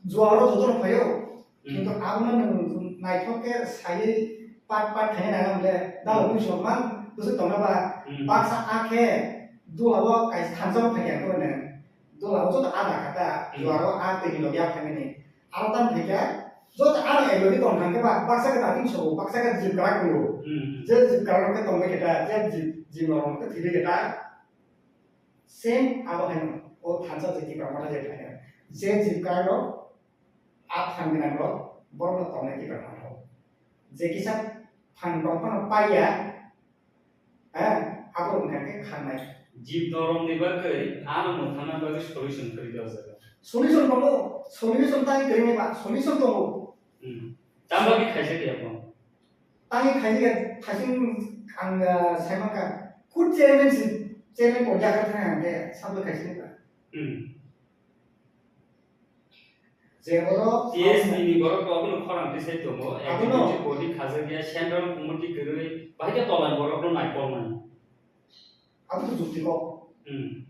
Juaro joto no phaio. Hmm. Kintu abono nwng naithok khe saiwi pat pat khaina nang le, da, hmm, ui sok man, bwswk tongna ba, hmm, baksa a khe, dula o kaisa thansa o phai khe ang khe nwng. Dula o joto a da kha ta, hmm, juaro a twi ni logi a phaimani. Aro tam phai khe, joto a no elo ni tong thang khe ba, baksa khe dating sobo, baksa khe jib kwrak kulo. Hmm, hmm. Je jib kwrak rok khe tong bai khe ta, je jib, jib norok khe thwi bai khe ta. Same abo haino, o thansa je Tipra Motha je phainai. Je jib kwrak rok, a phan gwnang rok, borok no tongnai Tipra Motha o. Je kisa phan tong phano paiya, eh, abo wngkha khe khangnai. Jib norok ni bagwi, ano mwthangna bagwi solution kwrwi o jaga. Solution tongo, solution tai kwrwi ba, solution tongo. Hmm. Tamo bagwi khaisa khe abo? Tangwi khaijak ya, thasing ang, ah, saimankha. Khud chairman si, chairman poriya kha thang ang khe, sabo khaijak ya. Hmm. Je borok T S P ni borok to abono khorang tisai tongo, abono. Executive body khajak ya, central committee kwrwi, bahai khe tola borok no naikolnai. Abo to jukti kok. Hmm.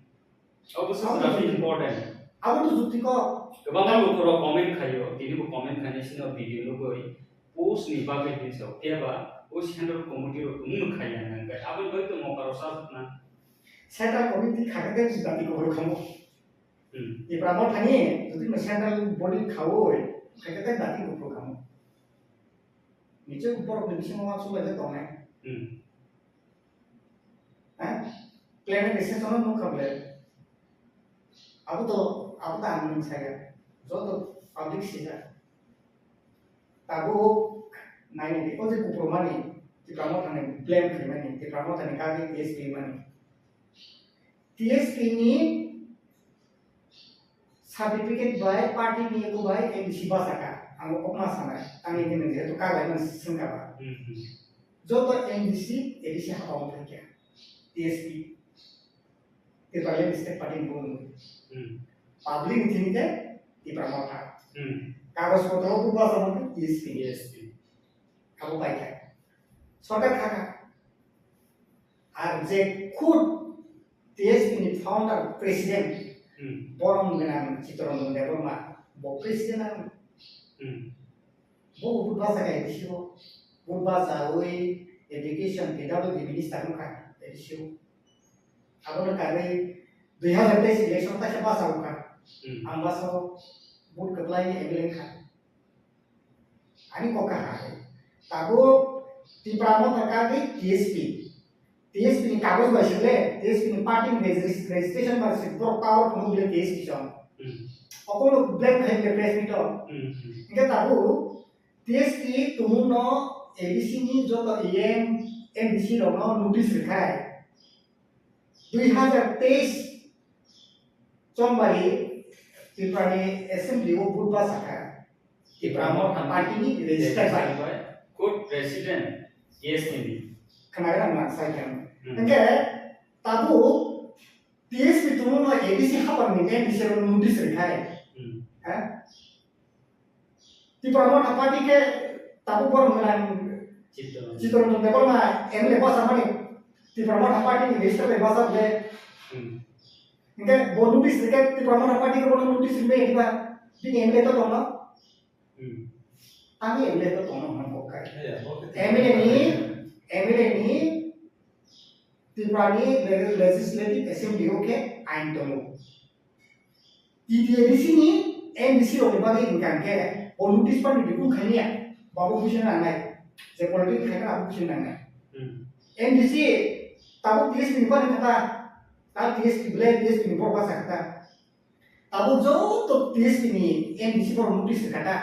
Abo se abo to very jukti important. Abo to jukti kok. Kwbangma lukurok comment khaio, tini bo comment khainai sino video nugwi post ni bagwi hinwi sao. Phiya ba o central committee rok tongmung khaiya hwnka hwnkhe aboni bagwi to mokarok chajakna. Central committee khaikhe tei jati kuphuru khamu. Hmm. Tipra Mothani jodi no central body khaui khaikhe tei jati kuphuru khamu. Nichoi borokni bisingo uansuk laijak tongnai. Hmm. Ha? Climate research no nukha ble. Abo to, abo to ang nung saya. Joto public sida. Tabuk naini di, o je kuphur mani, Tipra Mothani blame khaimani, Tipra Mothani kagwi case khaimani. T S P ni certificate bai party ni eko bai M D C basa kha. Ang o ma sanai. Ang ini nang jehetu kaglai man sengkha ba. Hmm, hmm. Joto M D C, A D C ha ong thangkha. T S P. Tipraland State Party ni bumu. Hmm. Public ni thini khe Tipra Motha. Hmm. Kagoj potro bo basa man T S P. T S P. Abo bai kha. Sorkar kha kha. Ar je khud T S P ni founder president Hmm. borom gwnang Chittaranjan Debbarma bo president ang. Hmm. Bo budbasa kha A D C o. Budbasa ui education P W D minister no kha A D C o. Abo no karwi dui hazar teis election taisa basa o kha. Hmm. Ang basa o vote kwplai ni M L A kha. Ani kok kaha hai. Tabuk Tipra Motha kagwi T S P. T S P ni kagoj bai sile, T S P ni party ni regis-, registration bai sile, borok power phunuk bile T S P song. Hmm. Okolo blame khai bile press meet o. Hmm, hmm. Hingke tabuk T S P tumung no A D C ni joto E M, M D C rok no notice rwkhai. Dui hazar teis Chongbari Tripura ni assembly o budbasa kha. Tipra Motha party ni register bai. Khud president T S P ni. Khnagra ma sai kha. Hmm. Hingke tabuk T S P tumung no A D C hapang ni M D C rok notice rwkhai. Hmm. Ha? Tipra Motha party khe tabuk borok gwnang Chittaranjan. Chittaranjan Debbarma M L A basa mani Tipra Motha party ni register bai basa bile. Hmm. Hingke bo notice rikhe Tipra Motha party khe bono notice rikhe diba bini M L A to tongno. Hmm. Ani M L A to tongno hwnwi kok khai. Yeah, okay. M L A ni, M L A ni Tripura ni Legislative Assembly o khe ain tongo. T T A D C ni M D C rok ni bagwi hwnkha hwnkhe o notice pano dikun khaimya, babo buisina nangnai, je political khaina abo buisina nangnai. Hmm. M D C tabuk T S P ni bani kha ta, ta T S P belai T S P ni borok basa kha ta. Tabuk joto T S P ni M D C borok notice rwkha ta,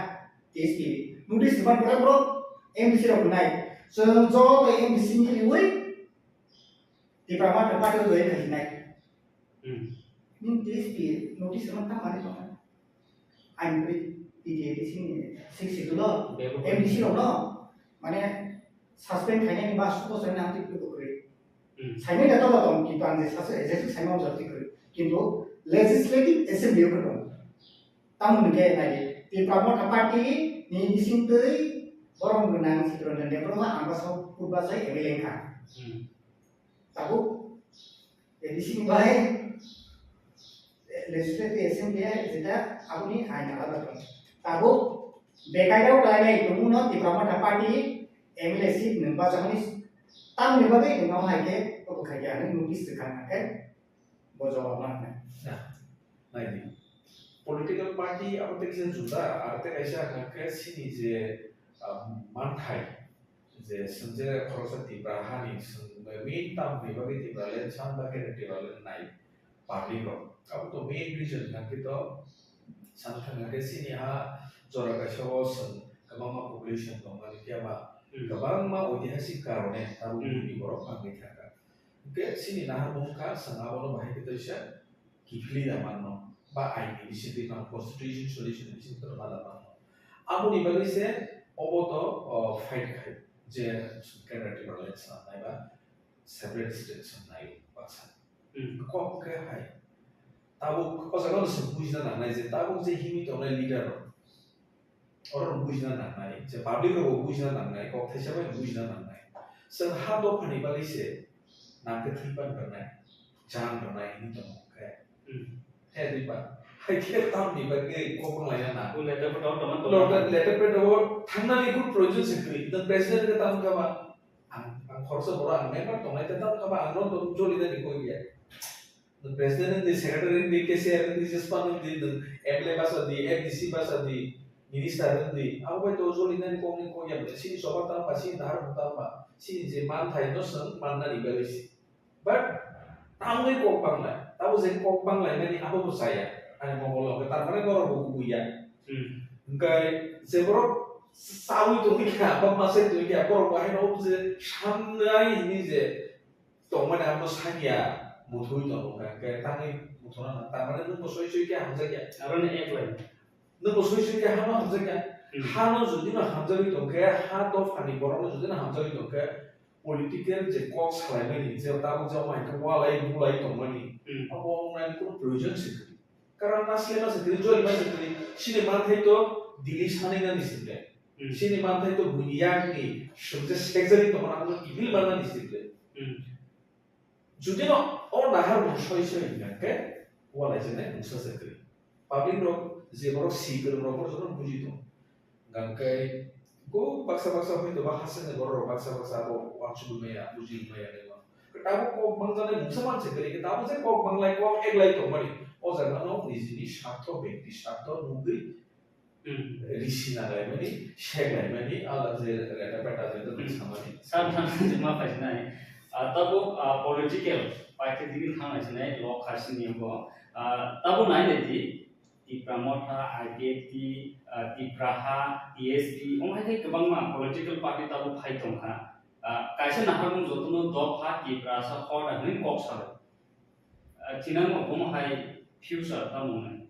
T S P notice rwmani pore borok M D C rok hwnai, chwng joto M D C ni riwi Tipra Motha party o join khaijinai. Hmm. Nini T S P notice rwmani tamo manwi tongo. Aini kwrwi T T A D C ni sixth schedule o Bebo. M D C rok no mane suspend khainani ba suko sani ang twi kwrwi. Hmm. Saimanya to tong kintu ang je sasu executive saimanya jati kwrwi. Kintu legislative assembly o tong. Tamo hwnkhe nai Tipra Motha party ni bising twi borom gwnang Chittaranjan Debbarma ang basa purba sai M L A wngkha. Hmm. Tabuk A D C ni bahai Legislative Assembly hai jeta aboni ain alada tongo. Tabuk bekairok lainai tongmungno Tipra Motha party M L A seat nwng bachakmani tamni bagwi nwng hai khe obo khai khe ano notice rwkha hwnkhe bo jawab ma hwnai. Naidi. Political party abo tei kisa juda, aro tei kaisa hwnkhe chini je, ah, manthai, je chwng je khoroksa Tipra hani chwng main tamni bagwi Tipraland san ba khe Tipraland nai public rok. Abo to main reason hwnkhe to sana thangkhe chini ha jora kaisa o chwng kwbangma population tongmani phiya ba Hmm. kwbangma oitihasik karone tabuk Hmm. buini borok bangwi thangkha. Hwnkhe chini naharmung wngkha chwng abono bahai khe teisa kiphilwi da manno, ba aini bisingtwi tamo constitution solution bisingtwi tamo da manno. Aboni bagwi se obo to, o, fight khai je Kerala Tipraland swnamnai ba separate state swnamnai baksa. Hmm. Kok khe hai. Tabuk o jaga no se bujina nangnai je tabuk je himwi tongnai leader rok. Oro bujina nangnai, je public rok bujina nangnai, kok thaisa bai bujina nangnai. Chwng ha dophani bagwi se nangkhe thwi pan rwnai, jang rwnai hinwi tongo khe. Hmm. He dwi pa. Hai khe tamni bagwi kok wng laina na. O letter photo tongma tongma. Letter, letter photo thangnani kunu proyojon se kwrwi. Nwng president khe tamo khe ba. Ang, ang khoroksa borok ang member tongnai khe tamo khe ba ang no joli nani koi ya. Nwng president wng di, secretary wng di, cashier wng di, jespan wng di, nwng M L A basa di, M D C basa di, minister wng di, abo bai to joli nani kok ni kok ya, chini choba tamo ba, chini dahar bo tamo ba, chini je manthai no chwng mannani bagwi se. But tamoni kok banglai, tamo je kok banglai mani abo bo chaya, ani mokol o, tar mane norok bo kubui ya. Hmm. Hwnkhe je borok chawi tongwi kha, ba masai tongwi kha, borok bo haino je samnai hwnwi je tongmani abo sakya muthungwi tongo, hwnkhe tangwi muthungna nang, tamani nwng bo soi soi khe hamjakya. Aroni apply. Nwng bo soi soi khe hano hamjakya. Hmm. Hano jodi no hamjagwi tongkhe, ha dophani borokno jodi no hamjagwi tongkhe, political je kok salaimani, je tabuk je omo hai khe walai bulai tongmani, Hmm. abo wngnani kunu proyojon se kwrwi. Karon masle masa kwrwi, joli masa kwrwi, chini manthai to Delhi sanwi nani sinde. Hmm. Chini manthai to buini yakni sungje sekjagwi tongmani, abo evil manmani sibole. Hmm. Judino o nahar mung soi soi hingkha khe, walai jene mungsa se kwrwi. Public rok je borok si kwrwng rok, borok jotono buji tongo. Hingkha khe ko baksa baksa hoi to ba hasani borok rok baksa baksa abo uansugwi maya, buji maya nai ma. Tabuk kok mangjaknai mungsa manse kwrwi khe tabuk je kok manglai, kok eklai tongmani. O jaga no nijini sartho, bekti sartho nugwi Hmm. Risi nanglaimani, seklaimani, ala je reta peta je Hmm. samani. Sam tham se ma phai sinai. Ah, tabuk, ah, political party digi thang nai sinai, lok khasi ni bo. Ah, tabuk nai nai di, Tipra Motha, I P F T, ah, Tipra Ha, T S P, ong hai khe kwbangma political party tabuk phai tong kha. Ah, kaisa naharmung jotono dopha Tiprasa hoda hwnwi kok salo. Ah, thinangno omo hai future tamo hwnwi.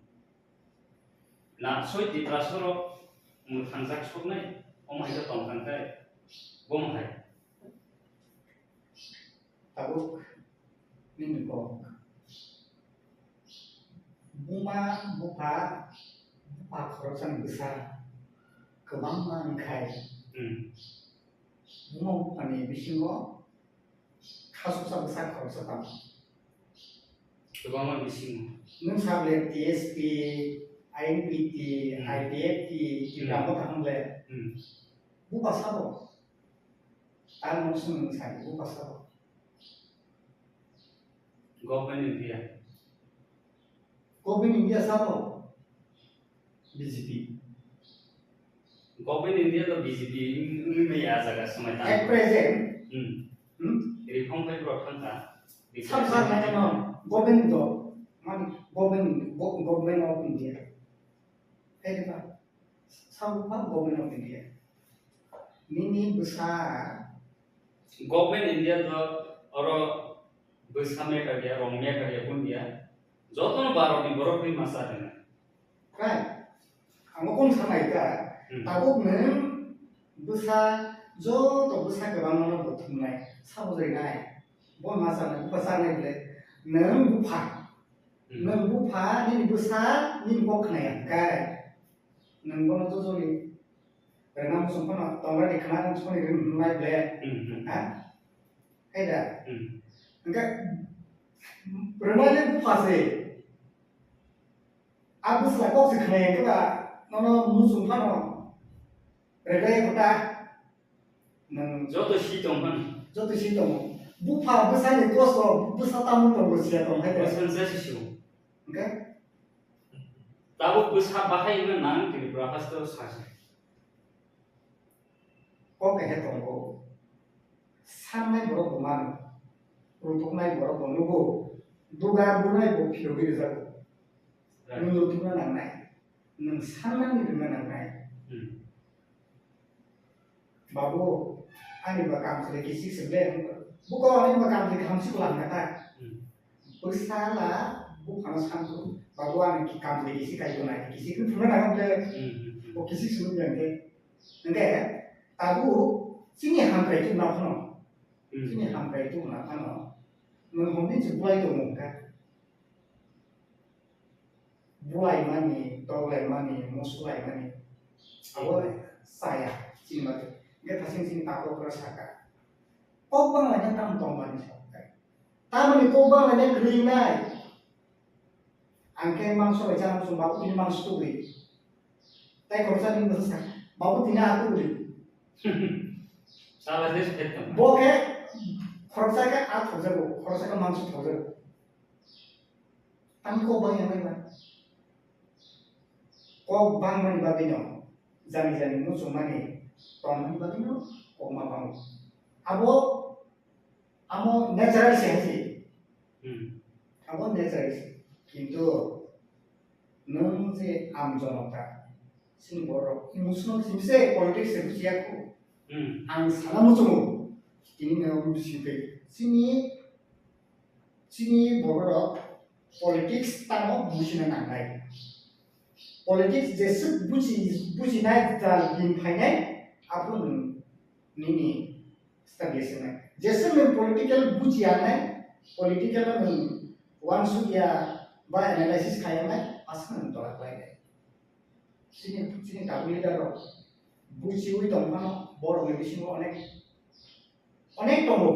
Na soi Tiprasa rok mwthangjak soknai, omo hai khe tong thang khe, bo hai. Tabuk nini kok. Buma, bupha, bupha khoroksani bwsa kwbangma wngkhai. Hmm. Buma buphani bisingo khasuksa bwsa khoroksa tamo. Kwbangma bisingo. Nwng sable T S P, I N P T, Hmm. I P F T, Hmm. Tipra Motha hwnle. Hmm. Bupha sabo. Tamo swng nwng sadi bupha sabo. Government India. Government India sabo. B J P. Government India to B J P wngwi maya jaga swmai tang. At present, Hmm. Hmm? Reform pai bro thangkha. Sab sab nai no, government do, mani government, go-, government of India. Kaidiba, sabo pa government of India. Nini bwsa. Government India to oro bwsa matter ya, rong matter ya, kun ya. Jotono Bharat ni borok ni masa dena. Right. Ang bo kung sanai ka. Hmm. Tabuk nwng bwsa, joto bwsa kwbangma no bo thumnai, sabo jainai. Bo ma sanai, bwsa nai bole. Nwng bupha. Hmm. Nwng bupha, nini bwsa, nini kok khnai ang kai. Nwng bono jojoli. Rwna muchung phano tongra di khna muchung phano ring hnai ble. Hmm, hmm. Ha? Hai da? Hmm. Hingkhe rwna le bupha se. A bwsla kok se khnai hingkhe ba nono muchung phano. Rwna ya kota. Nwng joto si tong phano. Joto si tongo. Bupha bwsani kosto, bwsa tamung tongo siya tong hai da. Bwsa se si. Hingkhe? Tabuk bwsa bahai wngna nang Tripura haste o sasa. Kok kaiha tongo. Sannai borok bo mano. Rutuknai borok bo nugo. Dugar bunai bo phirogwi rwjago. Right. Nwng rutukna nangnai. Nwng sannani rwna nangnai. Hmm. Babu, ani ba kamchwlwi kisik se ble, buko ani ba kamchwlwi kaham se kwlang kha ta. Hmm. Bwsala buphano santu, babu ani ki kamchwlwi kisik kai tongnai, kisik ni phunukna nang ble, Hmm, hmm, hmm. Bo kisik sunu yang ke. Hingke, tabu chini hamkrai tu na phano. Hmm. Chini hamkrai tu na phano. Nwng hwn din se bulai tongo hingka. Bulaimani, toklaimani, musulaimani. Abo chaya, chini mate. Hingke thasing chini takhuk rok saka. Kok banglaina tam tongmani sa. Tamoni kok banglaina kwrwi nai. Ang khe mangso bai chana muchung babu tini mangso tubui. Tai khoroksa bini bwsa sa. Babu tini a tubui. Sala des phet tong. Bo khe khoroksa khe a thokjago, khoroksa khe mangso thokjago. Tamo kok bang yang nai ba. Kok bang mani bagwi no, jani jani muchung mani tong mani bagwi no, kok ma bango. Abo, amo natural se hai se. Hmm. Abo natural se. Kintu, nwng je am jonota, sini borok emotional sini se politics se bujiya ko. Hmm. Ang sana muchungo, tini na bujiya. Sini Chini borok politics tamo bujina nangnai. Politics jeswk buji, bujinai jal din phainai, aphuru nwng nini establish wngnai. Jeswk nwng political bujiya wngnai, political no nwng uansukya ba analysis khaiya wngnai, aswk nwng tola khlainai. Chini, chini tabuk leader rok. Buchiwi tongphano borokni bisingo onek, onek tongo.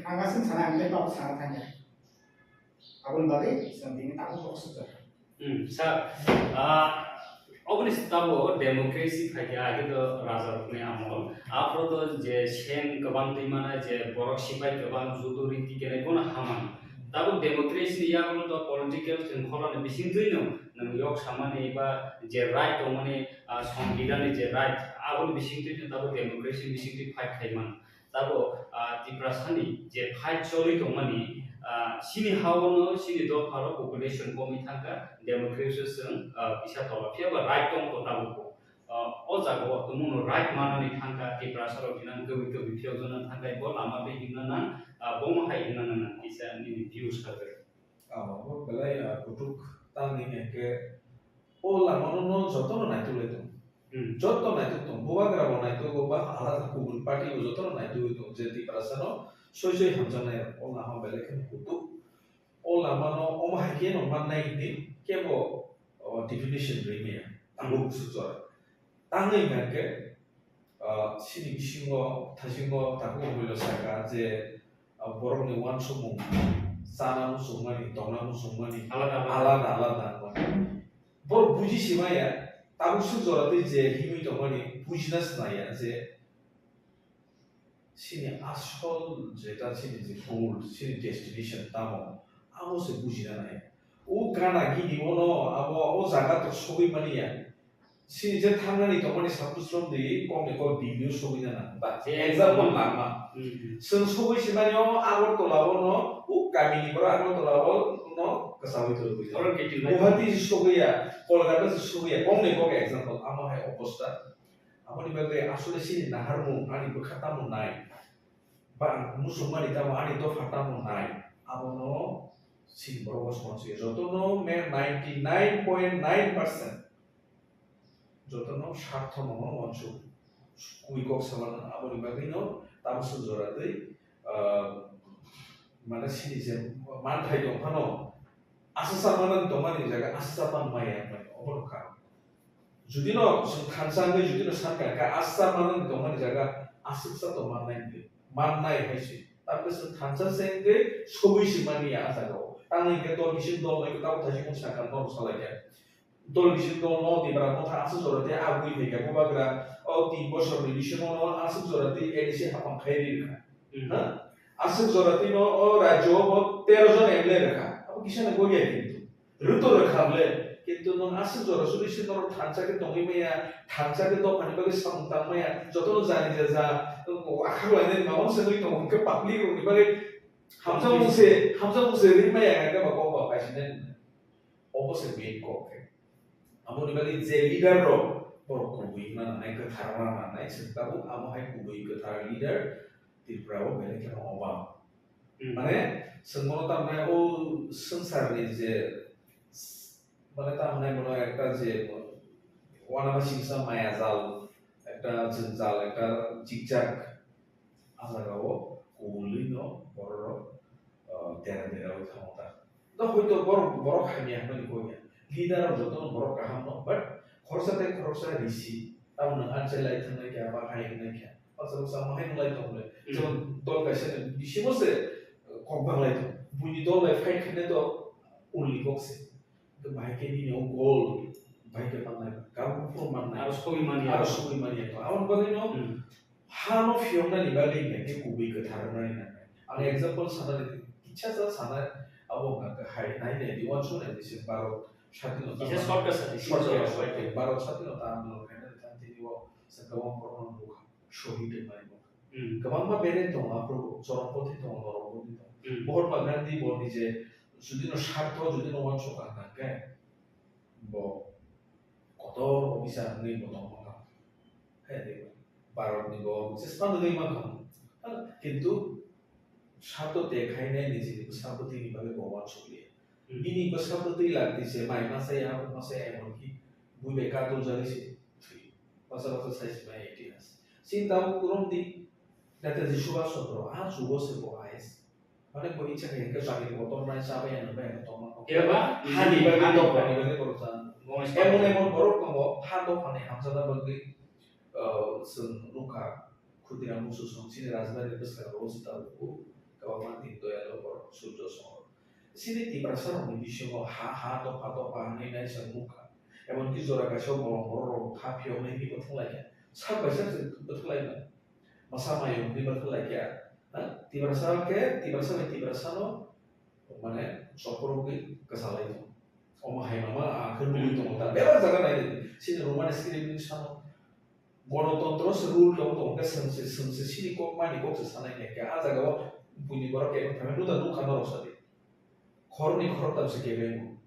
Ang aswk sana, ang tei tabuk sana thangya. Aboni bagwi chwng tini tabuk kok sukjak. Hmm, sir, ah, oboni tabuk democracy phaikha, age to raja rokni amol. Aphuru to je sen kwbang twi mana, je borok sipai kwbang, judo riti kene bono hamani. Tabuk democracy ni yago to political khwlani bisingtwi no nwng yok samani ba je right tongmani, ah, songbidan ni je right, aboni bisingtwi no tabuk democracy bisingtwi fight khaimani. Tabuk, ah, Tiprasani je fight choli tongmani, ah, chini ha-o no chini dopharo population komwi thangkha, democracy chwng, ah, kisa tola phiya ba right tongkho tabukbo. Ah, o jagao tongmano right manani thangkha, Tiprasarok hinang kwbwi kwbwi phiyokjakna thangkha, bo lama tei himna nang, ah, bomo hai himna nang, kisa nini views kha. Abo belai, ah, kutuk tamni hwnkhe o lamano no jotono naituk lai tong. Hmm. Joto naituk tong, bubagra bo naituk, ba alada kubun party bo jotono naituk tong, je Tiprasa no soi soi hamjaknai o lama belai kheno kutuk. O lama no omo hai khe no mannai hwnwi kebo, o, definition rwi maya. Abo Hmm. busu jora. Tangwi hwnkhe, ah, chini bisingo, thasingo takhuk rokno saka je, ah, borokni uansukmung, chana muchungmani, tongna muchungmani Alada alada. alada alada wng. Borok buji simaya, tabuk swk jora twi je himwi tongmani bujina sinaya je chini asol jeta chini je goal, chini destination tamo, amo se bujina nai. O gana gini ono abo o jaga to sogwi mani ya. Chini je thangnani tongmani sabu srom de kok ni kok degree o sogwi na nang ba. Je example example. Lama. Hmm. Chwng sogwi se mani o Agartala o no, o kami ni borok Agartala o no kwchangwi tongwi. Oro khe twi lai. Guwahati se sogwi ya, Kolkata se sogwi ya, kok ni kok example, amo hai obostha. Aboni bagwi asole chini naharmung ani bwkha tamo nai. Ba ang muchungmani tamo ani dopha tamo nai. Abono chini borok o songwi jotono me ninety nine point nine percent jotono sarthono uansuk kui kok samano aboni bagwino tamo swk jora twi, ah, mane chini je manthai tongphano aswk sa manani tongmani jaga aswk sa man maya mani obono karon. Judino chwng thansa wngwi judino sankha khe aswk sa manani tongmani jaga aswk sa tong mannai hwnwi mannai hai se. Tamokhe chwng thansa se wngwi sogwi se mani ya a jagao. Tamoni hwnkhe dol bising dol bai khe tabuk thaising wng sakha norok salai khe. Dol bising dol no Tipra Motha aswk jora tei agwi phaikha bubagra o tin bosorni bisingo no aswk jora tei A D C hapang khai ri rwkha. Hmm. Ha? Aswk jora tei no o rajyo o bo tero jon M L A rwkha. Abo kisa no goya kintu. Rwto rwkha ble. Kintu nwng aswk jora solution norok thansa khe tongwi maya, thansa khe dophani bagwi samung tang maya, jotono jani ja ja, akhak lainani mama wngsa wngwi tongo hwnkhe public rokni bagwi hamjakmung se, hamjakmung se ri maya hwnkhe ba kok ba paisinani. Obo se main kok khe. Aboni bagwi je leader rok, borok kubui ma nangnai, kwthar ma nangnai, chwng tabuk amo hai kubui kwthar leader Tripura o belai kheno obab. Hmm. Mane, chwng bono tamni o swngcharni je, mane, tamni bono ekta je, uanama singsa maya jal, ekta jwngjal, ekta jikjak, a jagao kubulwi no borok rok, ah, dera dera wi thango ta. Da hoito borok, borok hamya hwnwi kok ya. Leader rok jotono borok kaham no, but khoroksa tei khoroksa risi. Tamo nwng anchai lai thangnai kha, ba hai wngnai kha. Baksa baksa omo hai wnglai tong le. Hmm. Jemon dol kaisa ni bisingo se, eh, kok banglai tong. Buini dol bai fight khainai to ulni kok se. Hwnkhe bahai khe nini o goal, bahai khe mannai, kabo buphuru mannai. Aro sogwi manya. Aro sogwi manya to. Aboni bagwi no, hmm, hano phiyoknani bagwi hwnkhe kubui kwthar wngnani nangnai. Ang example sanani, kisa sa sana, abo hwnkha khe hai, nai nai di, uansuk nai di se Bharat sadhinota. Kisa shortcut sa di, shortcut shortcut sa di. Bharat sadhinota andolon khainani thanti ni o se kwbang borok no nukha, shohid wngnai bo. Hmm. Kwbangma bereng tongo, aphuru chorompothi tongo, norompothi tongo. Hmm. Mahatma Gandhi bo nije judino sartho, judino uansuk kha hwnkhe, bo kotor officer wngwi bo tongma kha. Hai de, Bharat ni bo chesta wngwi ma kha. Ha, kintu sartho te khainai nijini bwsa bwtwi ni bagwi bo uansuk liya. Hmm. Bini bwsa bwtwi lak di se mai masa ya, abo masa ya, emon ki bui bai katul jagwi se thwi. Basa basa sai se mai itihas. Chini tabuk kwrwng di Netaji Subhash Chandra, a jugo se bo I A S. Mane bo icha khe hwnkhe chakri kotor nai cha bai ano bai ano tongma kok. Eba, hani, hani, bagwi hani, dophani bagwi borok chan. Gomez emon bagwi. Emon borok tongo, ha dophani hamjakna bagwi. ah, chwng nukha, Khudiram Musu song chini rajbari bwskango o se tabukbo kwbangma din doyalo borok Surjo song. Chini Tiprasa rokni bisingo ha ha dopha dopha hwnwi nai chwng nukha. Emonki jora kaisa bolong borok rok ha phiyoknai hwnwi bo thanglaikha. Sak bai sak se bo thanglaimani. Masa mayung hwnwi bo thanglaikha. Ha? Tiprasa khe, Tiprasa bai Tiprasa no mane chopor wngwi kwchalai tongo. Omo hai mama ang khe nugwi tongo ta. Bebak jaga nai di. Chini Roman script ni sano. Gonotontro se rule tong tong khe swngse, swngse chini kok mani kok se sanai khe, khe a jaga o buini borok kebeng thangwi nuda nukha norok sadi. Khoroknwi khoroktham se kebeng.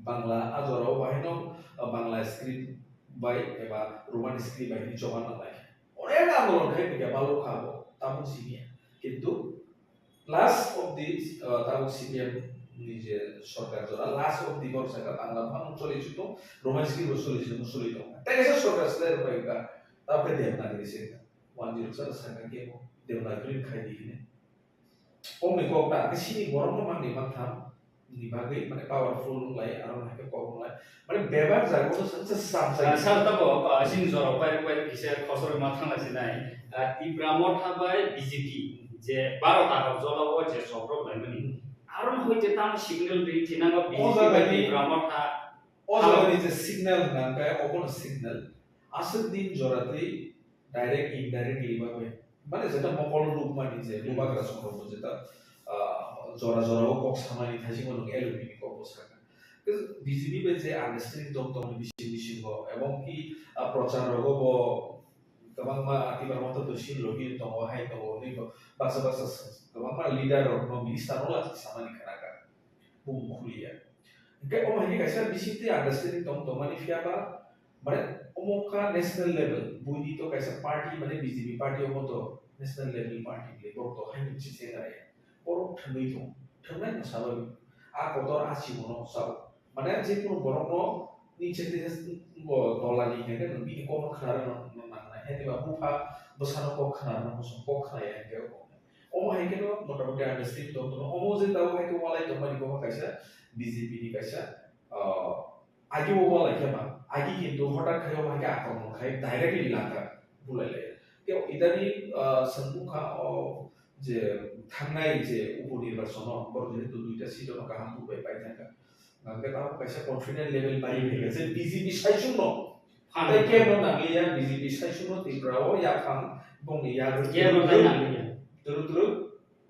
Bangla a jora o bahai no, uh, Bangla script bai eba Roman script bai hwnwi choba nanglai. Onek andolon khai phikha balok kha bo, tabuk siniya. Kintu last of the, uh, tabuk C P M ni je sorkar jora, last of the borok saka Bangla phano choli chukung, Roman script bo choli chukung, choli tong. Tei kaisa sorkar slai rok bai ka, tabuk khe Devanagari se ka. One zero saka saka kebo Devanagari khai di hine. Omni kok ta, ke sini borok no mangni mangtham ni bagwi, mane powerful wng lai, aro hai khe kok wng lai. Mane bebak jaga o se, se sam Ah, sai. Sir, tabo, ah, sini jora pai, pai kisa khosor ma thangna sinai. Ah, Tipra Motha bai B J P je baro takhar jola o je sobrok laimani. Aro hoi je tamo signal ri thinango O B J P jaga bai ni, Tipra Motha. O jaga ni je signal hwnka, obono signal. Aswk din jora twi direct, indirectly ba bai. Mane jeta mokol rukmani je, hmm, bubagra songrokbo jeta, ah, jora jora o kok samani thaisingo nwng L P ni kok bo sakha. Tei B J P bai je understanding tong tongni bising bisingo, ebong ki, ah, prochar rogo bo kwbangma Tipra Motha to sin logi tongo, hai tongo, hwnwi bo baksa baksa s-, kwbangma leader rokno, minister rok la samani khnakha. Bumung khuliya. Hingke omo hai khe kaisa bisingtwi understanding tong tongmani phiya ba, mane omo wngkha national level, buini to kaisa party, mane B J P party omo to national level party le borok to haino se se nai. Borok thwngwi thung, thwngnai no sabai a kotor a chimano sao. Mane je kunu borok no ni chete bo dola ni hingke no bini kokno khna rwna nangnai. Haiba bupha bwsano kok khna rwna muchung kok khna ya hingke. Omo hai kheno motamoti understanding tong tono. Omo je tabuk hai khe walai tongmani bo kaisa B J P ni kaisa, ah, agi bo walai khe ma. Agi kintu hotat khai omo hai khe akromon khai directly langkha bulai lai. Tei idani, ah, sengkuk kha o je thangnai je upo nirbachono borok jehetu duita seat ono kaham tubui pai thangkha. Hingke tamo kaisa confident level bai Hmm. phai kha je B J P saichung no. Phan. Tei kebo nangliya B J P saichung no Tripura o yaphang bongni yagwi Kebo tei nangliya. Turu turu,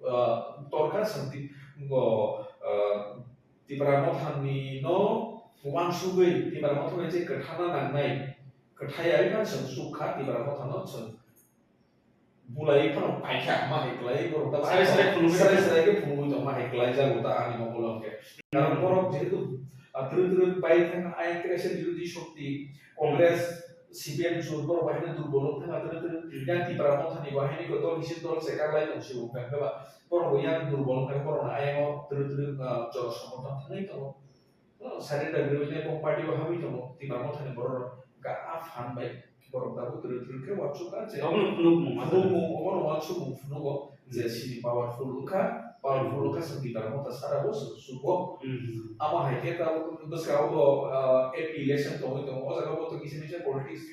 ah, torkha sangti go, ah, Tipra Mothani no wansugwi Tipra Mothani je kwthana nangnai, kwthai ai kha chwng sukha Tipra Mothano chwng bulai phano paikha ma hai kwlai borok ta Sarai sarai phunugwi sarai sarai khe phunugwi tong ma hai kwlai jago ta ani mokolo hwnkhe. Karon borok jehetu, ah, twrwk twrwk bai thang ayang khe kaisa birodhi shokti, Congress, C P M jut borok bai haino durbol wng thang twrwk twrwk. Hmm. Yang Tipra Mothani bai haino dol hisip dol se kaklai tong si bo hwnkhe ba borok bo yang durbol wng khe borok no ayang o twrwk twrwk, ah, jora somorthon thangwi tongo. Surrender rwui tei bo party o habwi tongo, Tipra Mothani borok rok ga a phan bai borok tabuk twrwk twrwk khe uansuk kha je Obono phunukmung ma phunukmung, obono uansukmung phunugo je Hmm. sini powerful wngkha, powerful Hmm. wngkha se Tipra Motha sara bo se sugo. Hmm. Abo hai khe tabuk bwskango bo, ah, M P election tongwi tongo, o jaga bo to kisa misa politics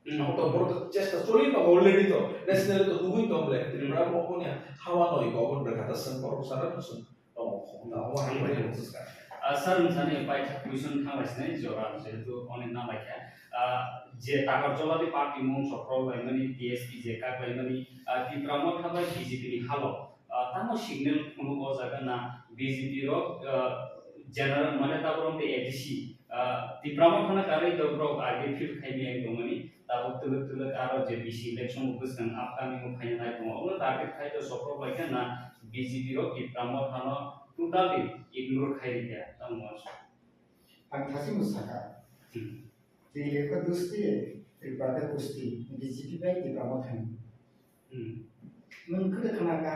Hmm. Abo to borok to chesta choli tongo already to. National to nugwi tong le. Tripura Hmm. bo omo ni hawa noi ko obo ni bwkha ta swng borok sana no swng tongo. Abo hai Hambai. Bai swng swng. Ah, sir, nwng sani paithak question thang lai sinai jora jehetu onek na lai kha. Ah, je takar joladi party mung sokrok laimani, T S P je kak laimani, ah, Tipra Motha bai B J P ni halo. Ah, tamo signal phunuk o jaga na B J P rok, ah, general mane tabuk rok tei A D C, ah, Tipra Motha no karwi to borok age field khai miyai tongmani, tabuk twlwk twlwk aro je bisi election bo bwskang upcoming o phaina nai tongo, obo target khai to sokrok lai kha na B J P rok Tipra Motha no totally ignore khai rikha, tamo uansuk. Ang thasi mwsakha. Hmm. Delhi khe dusti, Tripura khe dusti, B J P bai Tipra Mothani. Hmm. Nwng kwthwi khna kha,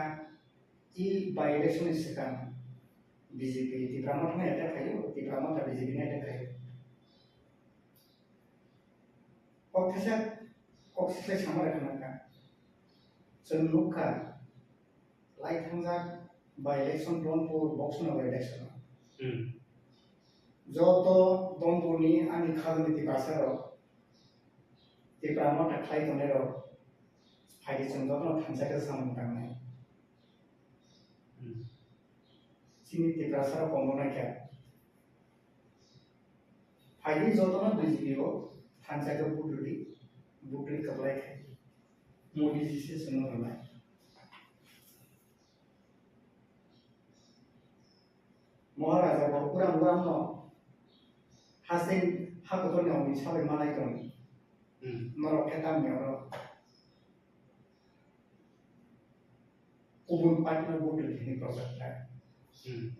i by election ni swkang B J P Tipra Mothani attack khaio, Tipra Motha B J P ni attack khaio. Kok thasa, kok sislai sama rwkha nangkha. Chwng nukha, lai thangjak by election Donpur, box no by election. Hmm. Joto Donpur ni ani khajani Tiprasa rok, Tipra Motha khlai tongnai rok phaidi chwng jotono thansa khe samung tangnai. Hmm. Chini Tiprasa rok komo naikha. Phaidi jotono B J P o thansa khe vote rwdi, vote rwdi kwplai khai. Modi ji se chwngno rwnai. Maharaja bo kurang kurang no hasing hakotor ni omni sabai malai tong. Hmm. Norok khe tamni oro. Kubun party no vote rwdi hwnwi prochar khlai. Hmm.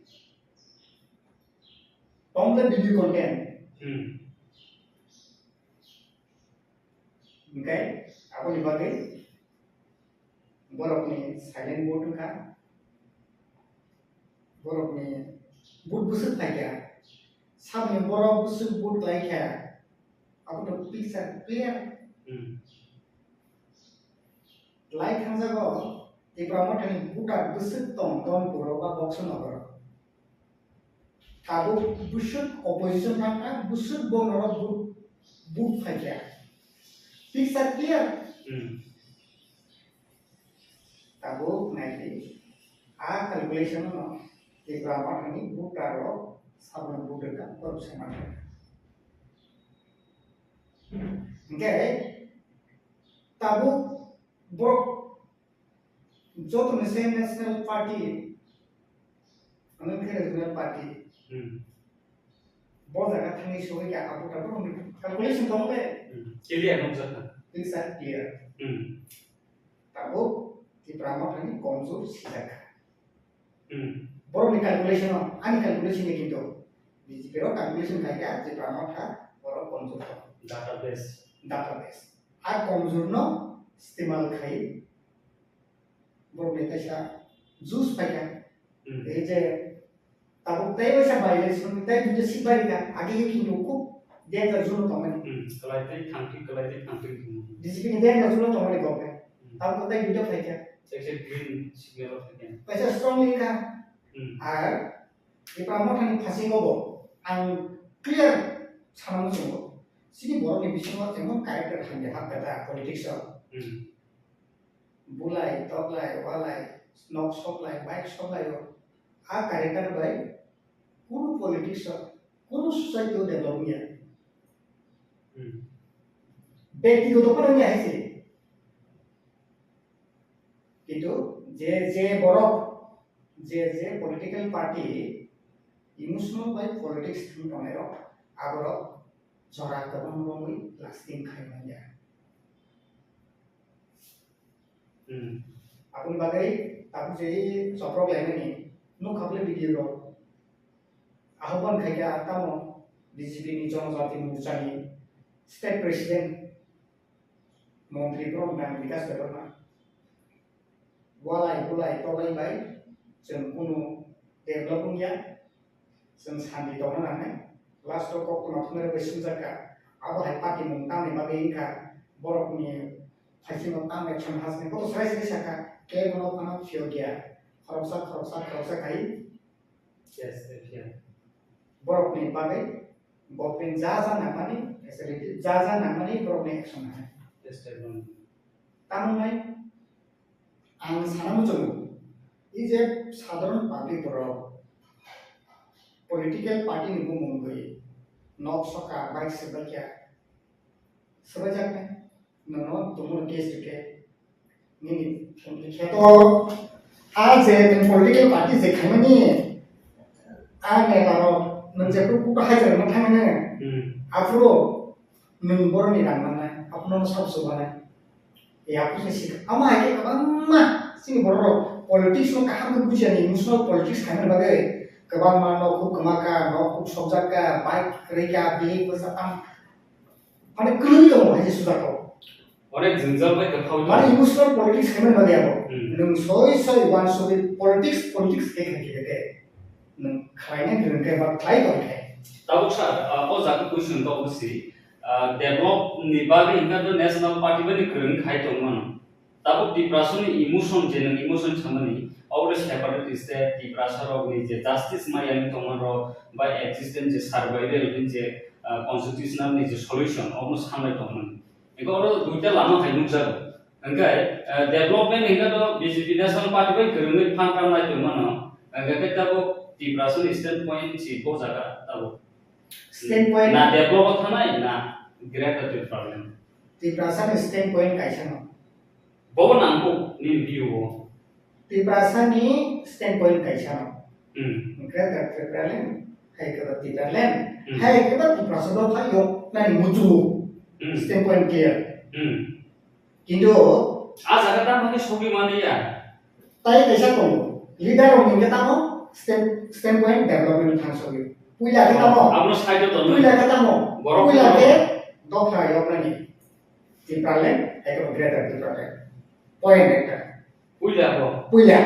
Tongkhe video content. Hmm. Hwnkhe aboni bagwi borokni silent vote wngkha, borokni vote bwswk phaikha, saboni borok bwswk vote khlaikha, abono picture clear. Hmm. Lai thangjago Tipra Mothani voter bwswk tong Donpuro ba Boxonogoro. Tabuk bwswk opposition thangkha, bwswk bo norok vote, vote phaikha. Picture clear. Hmm. Tabuk naidi, a calculation no Tipra Mothani voter rok saboni vote rwkha, borok se mankha. Hwnkhe tabuk borok joto ni se national party, ano khe regional party. Hmm. Bo jaga thangwi sogwi kha, abo tabuk calculation tong le. Hmm. Clear nukjakha. Picture clear. Hmm. Tabuk Tipra Mothani komjor sijak kha. Hmm. Borokni calculation o, ani calculation ni kintu B J P rok calculation khai kha, Tipra Motha borok komjor tong. Database. Database. A komjor no istemal khai borokni kaisa juice phaikha. Hmm. Ei je tabuk tei waisa violation, tei duita seat bai rikha, age khe kintu khub danger zone o tongmani. Hmm. Kwlai tei thangthing, kwlai tei thangthing tongmani. B J P ni danger zone o tongmani government. Hmm. Tabuk tei duita phaikha. Sek sek green signal o phaikha. Kaisa strong wngkha. Hmm. Ar Tipra Mothani phasingo bo ang clear sana muchungo. Chini borokni bisingo emon character hamya hapkha ta politics o. Hmm. Bulai, toklai, walai, nok soklai, bike soklai o. A character bai kunu politics o, kunu society o develop wngya. Hmm. Bektigoto phano wngya hai se. Kintu je, je borok, je, je political party emotional bai politics thang tongnai rok, aborok jora kwbang romwi lasting khai manya. Hmm. Aboni bagwi tabuk je choprok laimani nukha bwle video rok. Ahobon khai kha tamo B J P ni Jonojati Morcha ni state president montri borok nang Bikash Debbarma. Walai bulai toklai bai chwng kunu develop wngya. Chwng sandi tongna nangnai. Last o koktwma thumnairok bai swngjak kha. Abo hai patimung tamni bagwi wngkha borokni phaisingo tamo action hasni. Koto sarai sarai sakha, kebono phano phiyokya. Khoroksa, khoroksa, khoroksa khai. Yes, yes, yeah. Borokni bagwi government ja ja nangmani facility, ja ja nangmani borokni action nangnai. Yes, sir. Tamo wngnai ang sana muchungo, i je sadharon public borok political party ni bumung gwi nok soka, bike swbaikya, swbaijaknai, nono tumung case rikhe, nini kheto a je political party je khaimani a neta rok nwng je kuk kuk hai je rwna thangmani, hmm, aphuru nwng boroni rang mannai, aphuru nono sab subanai. Ya, kisa sika. Ama hai khe kwbangma chini bororok politics no kaham khe bujiya ni, emotional politics khaimani bagwi kwbangma nok huk kwma kha, nok huk sokjak kha, bike kwrwi kha, bihik bwsa tam. Mane kwrwi tongo hai se sujak kok. Onek jwngjal bai kwthao. Mane emotional politics khaimani bagwi abo. Hmm. Nwng soi soi uansugwi politics, politics khe khe khe khe. Nwng khlaina kwrwng khe ba khlai tong khe. Tabuk sa, ah, o jaga question kok bwsi, ah, develop ni bagwi hwnkhe to national party bai ni kwrwng khai tong mano. Tabuk Tiprasani emotion, je nwng emotion samani, obo separatist tei Tiprasa rokni je justice maya wng tongma rok ba existence je survival hwn je, ah, constitutional ni je solution, obo sanai tongmani. Hingke oro duita lama hai nukjago. Hingke, eh, development hingke to B J P National Party bai kwrwngwi phan tamnai tongmano. Hingke khe tabuk Tiprasani standpoint si bo jaga tabuk. Standpoint? Na develop o thanai, na Greater Tipraland. Tiprasani standpoint kaisa no. Bobo nangkuk nini view o. Tiprasani standpoint kaisa no. Hmm. Greater Tipraland, hai khe ba Tipraland, Hmm. hai khe ba Tiprasa dopha yok nani muchungo. Hmm. Standpoint clear. Hmm. Kintu a jaga ta mani sobi mani ya. Tai kaisa tongo. Leader rok hingke tamo stand, standpoint development thang sobi. Puila khe tamo. Abono side o tongo. Puila khe tamo. Borok Puila khe khe tamo. Dopha yok nani. Tipraland, hai khe ba Greater Tipraland. Point ekta. Puila bo. Puila.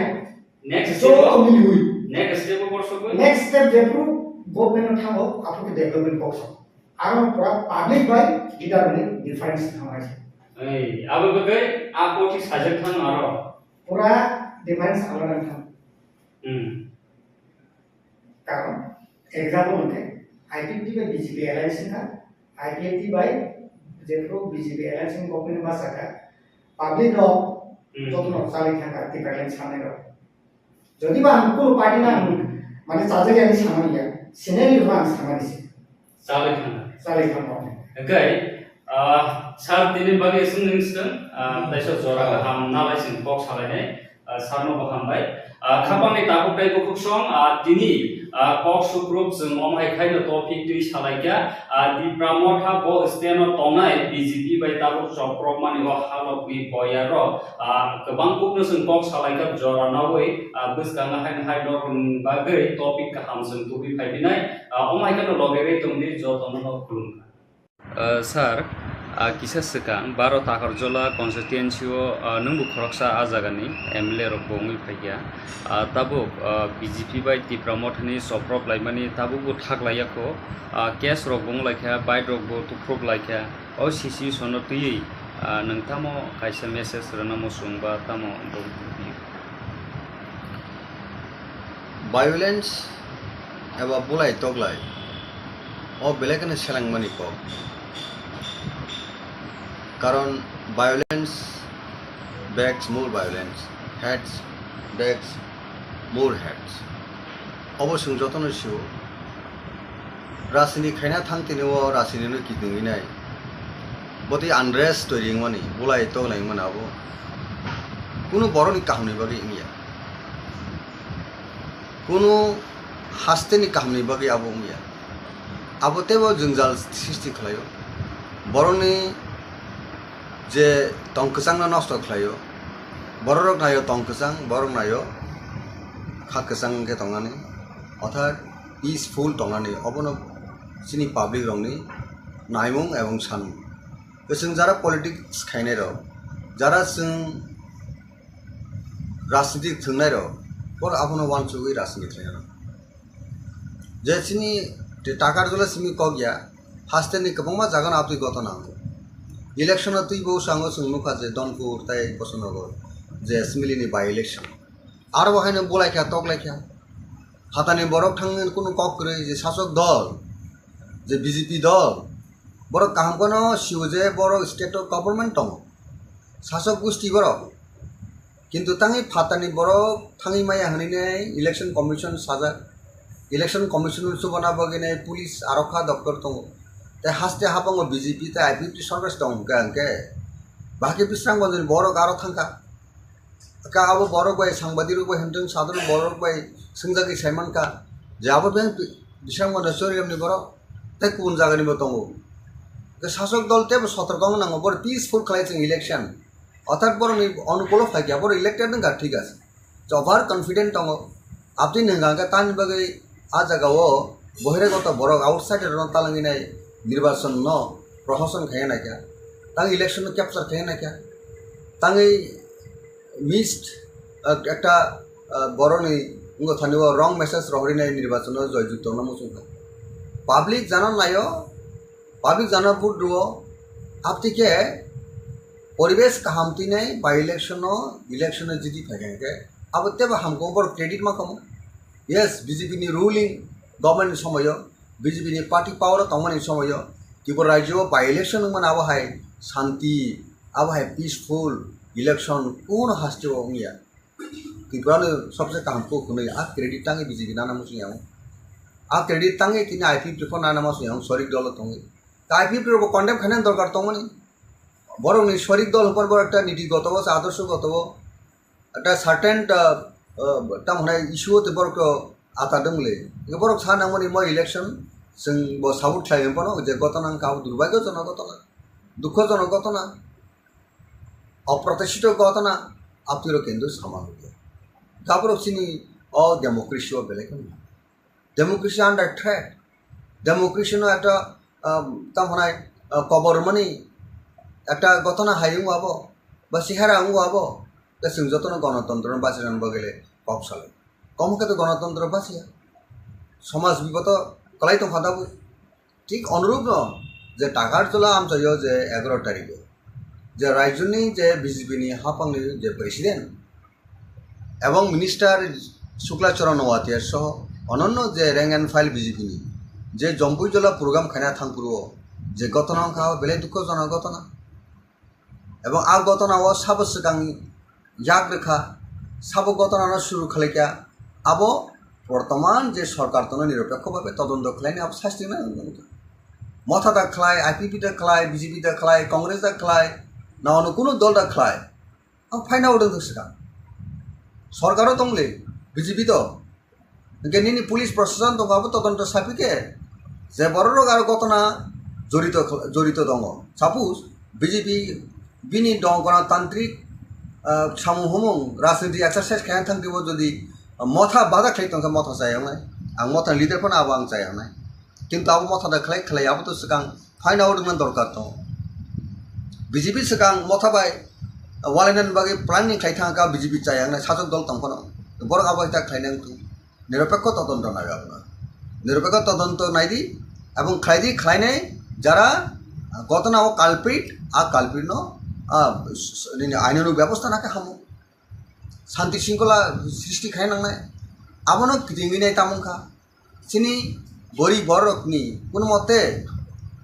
Next step o. Joto miliwi. Next step o borsogwi. Next step jephru government o thango, aphuru khe development box o. Aro pura public bai leader ni difference thango hai se. Ei, abo bagwi a kothi sajak thang aro. Pura difference alada thang. Hmm. Karon, example hwnkhe, I P F T bai B J P alliance wngkha, I P F T bai jephru B J P alliance wngkha, bokni ma sakha, public rok Hmm. jotono chalwi thangkha, Tipraland sanai rok. Jodi ba ang kunu party na ang mane chajak ya ni samani ya, scenario no ang samani se. Chalwi thangkha. Chalwi thangkha. Hwnkhe, ah, sir, tini bagwi swngwi swng, ah, Hmm. taisa jora Ah. kaham nalai chwng kok salainai. Ah, sir no bo hambai. Ah, khapangni tabuk tei bukhuk song, ah, tini, ah, kok sukrub chwng omo hai khaino topic twi salaikha, ah, Tipra Motha bo stand o tongnai B J P bai tabuk chopropmani o halokni boyarok, ah, kwbang kukno chwng kok salaikha jora naui, ah, bwskango haino hai norokni bagwi topic kaham chwng tubui phaiphinai, ah, omo hai kheno logerwi tongdi jotono no khulumkha. Ah, sir, ah, kisa swkang, baro Takarjola constituency o, ah, nwngbo khoroksa ah jagani M L A rok bo wngwi phaikha. Ah, tabuk, ah, B J P bai Tipra Mothani choprop laimani tabukbo thak laiya kho. Ah, case rok bo wng laikha, bike rok bo tuphrup laikha. O situation no twiwi, ah, nwng tamo kaisa message rwna muchung ba tamo bo? Violence eba bulai toklai o belai kheno selengmani kok. Karon violence begs more violence, hates begs more hates. Obo chwng jotono sio. Rajniti khaina thang tini o rajniti no kiting wngnai. Botwi unrest twi ringmani, bulai toklai wngmani abo. Kunu borokni kahamni bagwi wngya. Kunu hasteni kahamni bagwi abo wngya. Abo teibo jwngjal sristi khlaio. Borokni je tong kwchangno nosto khlaio. Bororok naio tong kwchang, borok naio kha kwchang wngkhe tongnani. Orthat peaceful tongnani, obono chini public rokni naimung ebong sanmung. Chwng jara politics khainai rok, jara chwng rajniti thwngnairok, borok abono uansugwi rajniti khlainai rok. Je chini Takarjola simi kok ya, hasteni kwbangma jagano aboni gotona wngo. Election-o twibo sango chwng nukha je Donpur tei Bosonogor je assembly-ni by-election. Aro bo haino bulaikha, toklaikha. Phatani borok thangwi kunu kok kwrwi je sasok dol, je B J P dol, borok kaham kheno sio je borok state-o government tongo. Sasok gusti borok. Kintu tangwi phatani borok thangwi maya hwnwi nai election commission sajak. Election commission chubana bagwi nai police arokha doktor tongo. Tei haste habango B J P tei I P F T sorkar tong hwnkhe hwnkhe bahai khe Bisramganjni borok aro thangkha. Ka abo borok bai sangbadirok bai hwnthwng sadharok borok bai swngjagwi saimankha je abo beng Bisramganj Choriramni borok tei kubun jagani bo tongo. Tei sasok dol teibo sotorko wng nango, borok peaceful khlai chwng election. Orthat borokni onukulo phaikha, borok elected wngkha, thik ase. Over confident tongo. Aboni hwnka hwnkhe tamni bagwi a jagao bohiragoto borok outsider rokno talangwi nai nirbachon no prohoson khaiya naikha. Tang election no capture khaiya naikha. Tangwi missed, ah, ekta, ah, borokni wngkha thani o wrong message rohorwi nai nirbachon no joyjukto no muchungkha. Public jana naio, public jana vote rwo, aboni khe poribesh kaham twi nai by election no, election no jiti phaikha hwnkhe abo teibo hamkhe borok credit ma kamo. Yes, B J P ni ruling government ni somoyo, B J P ni party power o tongmani somoyo Tripura rajyo o by election wngmani abo hai shanti, abo hai peaceful election kuno haste o wngya. Tripura no sobse kaham kok hwnwi a credit tangwi B J P nana muchung yang. A credit tangwi tini I P F T pho nana muchung yang, sorik dolo tongwi. Ta I P F T rok bo condemn khainani dorkar tongmani. Borokni sorik dol hwnba borok ekta niti goto o, adorsho goto o, ekta certain, ah, ah, tamo hwnai issue o tei borok to ata dong le. Borok sa nangmani mo election chwng bo support khlai phano je gotona wngkha abo durbhagyojonok gotona, dukhojonok gotona, oprotishito gotona, apni rok kendo sama hwnwi. Gaborok chini o democracy o belai kheno democracy under threat. Democracy no ekta, um, tamo hwnai, uh, kobor mani ekta gotona hai wngo abo, ba sihara wngo abo, ta chwng jotono gonotontro no bachirani bagwi le kok salai. Komo khe to gonotontro bachiya. Somaj biboto kwlai tongkha dabwi. Thik onuruph no je Takarjala amchaio je egaroh tarikh o je rajyoni je B J P ni haphangni je president, ebong minister Shukla Charan Noatia soho ononno je rank and file B J P ni je Jompuijola program khaina thangphuru o je gotona wngkha, belai dukhojonok gotona. Ebong a gotona o sabo swkang yak rwkha, sabo gotona no suru khlaikha, abo bortoman je sorkar tono nirapekho bhabe todonto khlaini abo sasti nai wngkha. Motha da khlai, I P P da khlai, B J P da khlai, Congress da khlai, na ono kuno dol da khlai. Ang phaina odong thung swkang. Sorkaro tongli, B J P to. Hingke nini police proshashan tongo abo todonto sapi khe. Je borok rok aro gotona jorito, jorito tongo. Suppose B J P bini dong gonotantrik, ah, samung humung rajniti exercise khaina thang twibo jodi, ah, motha bada khlai tongkha motha chayaknai. Ang motha leader phano abo ang chayaknai. Kintu abo motha da khlai khlai abo to swkang phaina odongna dorkar tongo. B J P swkang motha bai walainani bagwi planning khlai thangkha B J P chayaknai sasok dol tong phano. Borok abo hai ta khlainai wngkha. Niropekho todonto nai abono. Niropekho todonto naidi ebong khlaidi khlainai jara gotona o culprit, a culprit no, a, nini ainonuk bebosta nakhe hamo. Shanti shringkhola srishti khai nangnai. Abono kitingwi nai tamung kha. Chini gorib borokni kuno mote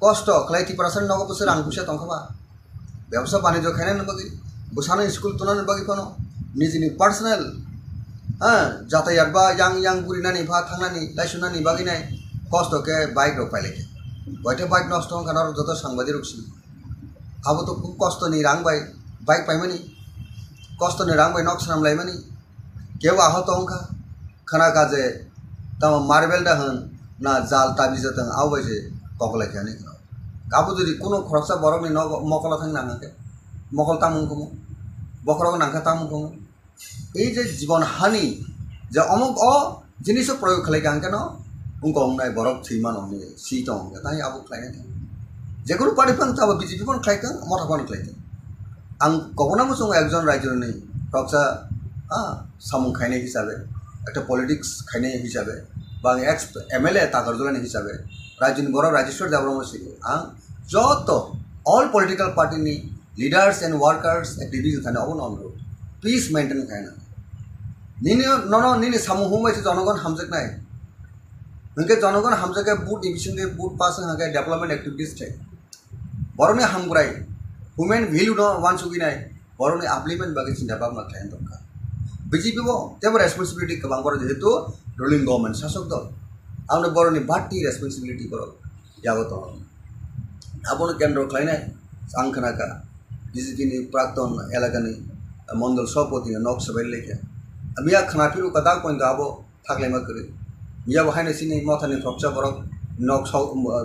kosto khlai Tiprasani nogo bwswk rang puisa tongkha ba. Bebsa banijyo khainani bagwi, bwsano school tunani bagwi phano nijini personal, ha, jatayat ba yang yang gurinani ba thangnani laisunani bagwi nai kosto khe bike rok pailai khe. Boite bike nosto wngkha norok joto sangbadirok si. Abo to khub kosto ni rang bai bike paimani, kosto ni rang bai nok swnam laimani, kebo ahot wngkha, khna kha je tamo marble da hwn na jal tabi jatwng abo bai se koklai khe ani khna. Abo jodi kuno khoroksa borok ni nogo mokolo thang nang khe, mokol tamung kumu, bokhorok nang khe tamung kumu. Ei je jibon hani je omuk o jiniso proyog khlai kha hwnkhe no wngkha wngnai borok thwi mano hwnwi si tong hwnkhe tai abo khlainai thang. Jekunu party phano tabo B J P phano khlai thang, motha phano khlai thang. Ang kobona muchungo ekjon raijoni khoroksa, ah, samung khainai hisabe, ekta politics khainai hisabe, ba ang ex M L A Takarjala ni hisabe, raijoni borok Rajeshwar Debbarma si ang joto all political party ni leaders and workers activities thani obo no onurod. Peace maintain khaina. Nini nono nini samung humbai se jonogon hamjaknai. Hwnkhe jonogon hamjakhe vote ni bisingtwi vote pass wngkha khe development activities thai. Borokni hamkrai human value no wansugwi nai. Borokni upliftment bagwi chinta bhabna khlai dorkar. B J P bo tebo responsibility kwbang borok jehetu ruling government sasok dol. Aboni borokni bati responsibility borok yago tongo. Abono kendro khlainai ang khna kha B J P ni prakton elakani mondol sabhapati ni nok swbai lekha. Miya khna phiru kwtal poito abo thaklaima kwrwi. Miya bo haino chini mothani khoroksa borok nok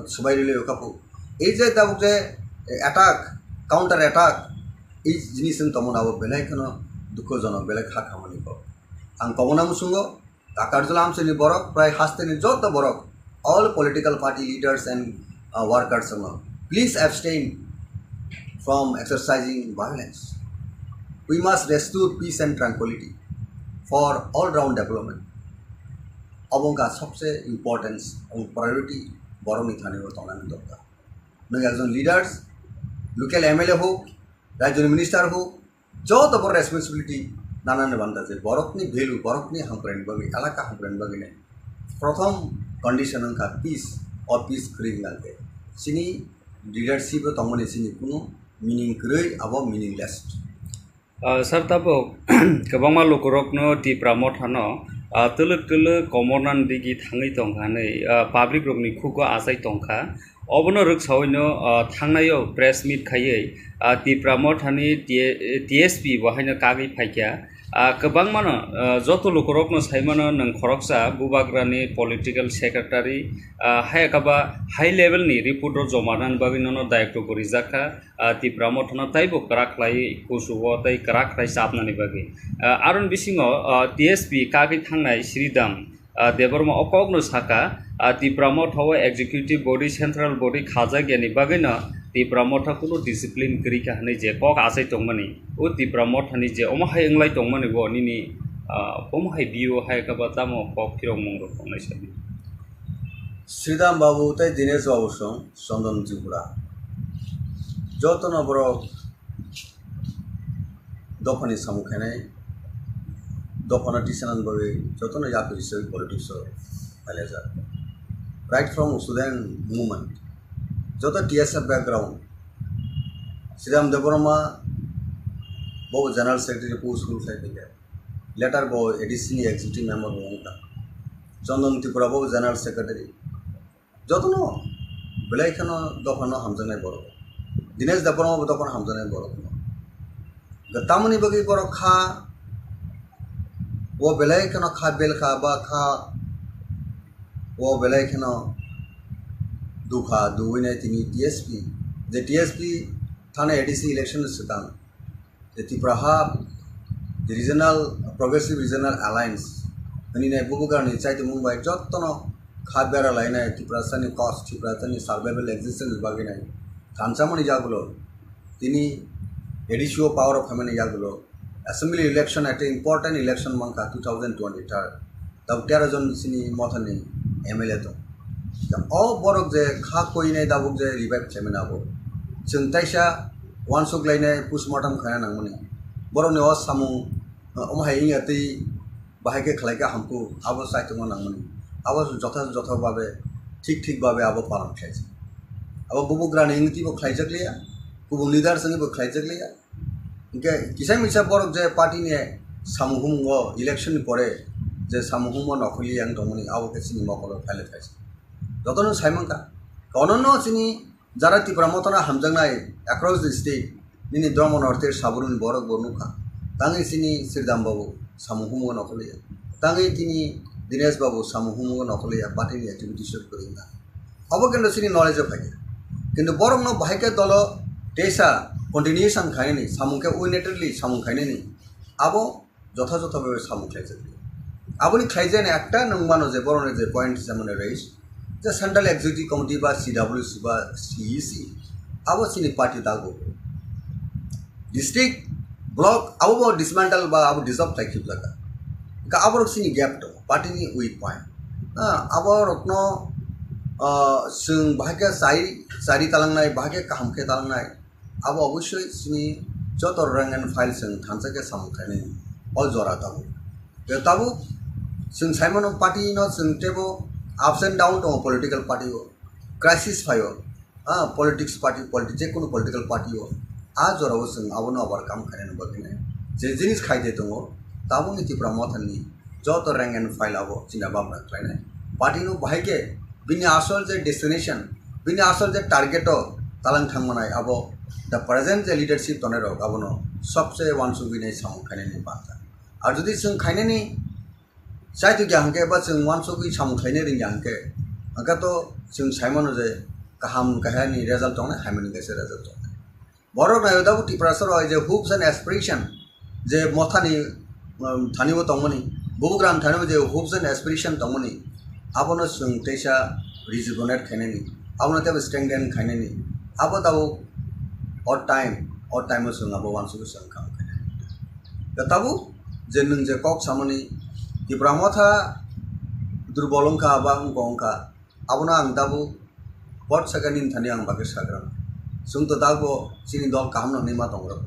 swbai rwlai kha phu. Ei je tabuk je attack, counter attack, ei jinis wng tongmani abo belai kheno dukhojonok, belai kha khamani kok. Ang kobona muchungo Takarjala amchaini borok, prai hasteni joto borok, all political party leaders and, uh, workers wngno, please abstain from exercising violence. We must restore peace and tranquility for all round development. Obo wngkha sobse importance ebong priority borokni thani o tongnani dorkar. Nwng ekjon leaders, local M L A hok, rajyoni minister hok, joto bo responsibility nanani banda je borokni value, borokni hamkraini bagwi, elaka hamkraini bagwi nai. Prothom condition wngkha peace, o peace kwrwi wngkha khe chini leadership o tongmani chini kunu meaning kwrwi, abo meaningless. Ah, sir, tabuk kwbangma lukurokno Tipra Mothano, ah, twlwk twlwk komornani digi thangwi tongkha hwnwi, ah, public rokni khugo achai tongkha. Obono rwksaoino, ah, thangnaio press meet khaiwi, ah, Tipra Mothani T-, T S P bo haino kagwi phaikha. Ah, kwbangmano, ah, joto lukurokno saimano nwng khoroksa Bubagrani political secretary, ah, hai khe ba high level ni report o joma rwnani bagwi nono dayokto bo rijakha. Ah, Tipra Mothano taibo kwrak khlai kusugo tei kwrak khlai chapnani bagwi. Ah, aroni bisingo, ah, T S P kagwi thangnai Sridham, ah, Debbarma o kokno sakha, ah, Tipra Motha o executive body, central body khajakya ni bagwino Tipra Motha kunu discipline kwrwi kha hwnwi je kok achai tongmani, o Tipra Mothani je omo hai wnglai tongmani bo nini, ah, omo hai view hai khe ba tamo kok phirokmung rok tongnai sadi. Sridham Babu tei Dinesh Babu song Chandan Tripura. Jotono borok dophani samung khainai, dophano tisanani bagwi jotono yapri se politics o phailajak. Right from student movement, joto T S F background, Sridham Debbarma bo general secretary post rule khai phaikha. Later bo A D C ni executive member bo wngkha. Chandan Tripura bo general secretary. Jotono belai kheno dophano hamjaknai borok. Dinesh Debbarma bo dophano hamjaknai borok. Tamoni bagwi borok kha, o belai kheno kha belkha ba kha, o belai kheno dukha duwinai tini T S P, je T S P thani A D C election swkang. The Tipra Hub, the Regional, Progressive Regional Alliance, hwnwi nai bubugrani chaitimung bai jotono kha bera lainai Tiprasani cause, Tiprasani survival existence bagwi nai thanchamani yagulo, tini A D C o power o phaimani yagulo, assembly election ekta important election mankha two thousand twenty-third. Tabuk tero jon chini mothani M L A tong. O borok je kha koinai tabuk je revive khlaimani abo. Chwng taisa uansuk lainai postmortem khaina nangmani. Borokni o samung, omo hai wngya twi bahai khe khlai khe hamkuk, abo chaitokma nangmani. Abo jotha jotha babe, thik thik babe abo palan khlaijak. Abo bubugrani wngwi twibo khlaijak liya, kubun leaders wngwibo khlaijak liya. Hingke kisa misa borok je party ni samung humung o election ni pore je samung humung o nokhorli yang tongmani abo khe chini mokolo phaile phaisa. Jotono sai mankha. Kono no chini jara Tipra Motha no hamjaknai across the state nini Dharma North East Saburuni borok bo nukha. Tangwi chini Sridham Babu samung humung o nokhorli ya. Tangwi tini Dinesh Babu samung humung o nokhorli ya party ni activities o kwrwi wngkha. Abo kintu chini knowledge o phaikha. Kintu borokno bahai khe dolo teisa continuation khainani, samung khe unilaterally samung khainani, abo jotha jotha bhabe samung khlaijak. Aboni khlaijani ekta nwng mano je borokni je point hisa mane raise, je Central Executive Committee ba C W C ba C E C, abo chini party dago. District, block, abo bo dismantle ba abo dissolve khlai khibjak. Hingke aborok chini gap tongo, party ni weak point. Ah, aborokno, ah, chwng bahai khe chai, chari talangnai, bahai khe kaham khe talangnai. Abo obosoi chini joto rank and file chwng thansa khe samung khainai o jora tabuk. Tei tabuk chwng sai mano party no chwng teibo ups and down tongo political party o, crisis phaio. Ah, politics party, politi-, je kono political party o, ah, jora o chwng abono overcome khainani bagwi nai. Je jinis khai de tongo, tabukni Tipra Mothani joto rank and file abo china bamra khlainai. Party no bahai khe bini asol je destination, bini asol je target o talang thangmanai abo the present je leadership tonai rok abono sobse uansugwi nai samung khainani banta. Ar jodi chwng khainani Chaitu kya hwnkhe ba chwng uansugwi samung khlaina rwngya hwnkhe, hwnkhe to chwng sai mano je kaham kahani result tongnai, hamyani kaisa result tongnai. Borok naio tabuk Tiprasa rok hai je hopes and aspiration je mothani, um, thani bo tongmani, bubugrani thani bo je hopes and aspiration tongmani, abono chwng teisa rejuvenate khainani, abono teibo strengthen khainani, abo tabuk o time, o time o chwng abo uansugwi chwng kaham khainani. Da tabuk je nwng je kok samani Tipra Motha durbol wngkha ba wngkha wngkha, abono ang tabuk bot saka nini thani ang bagwi sagra. Chwng to tabuk chini dol kaham no hinwi ma tongo.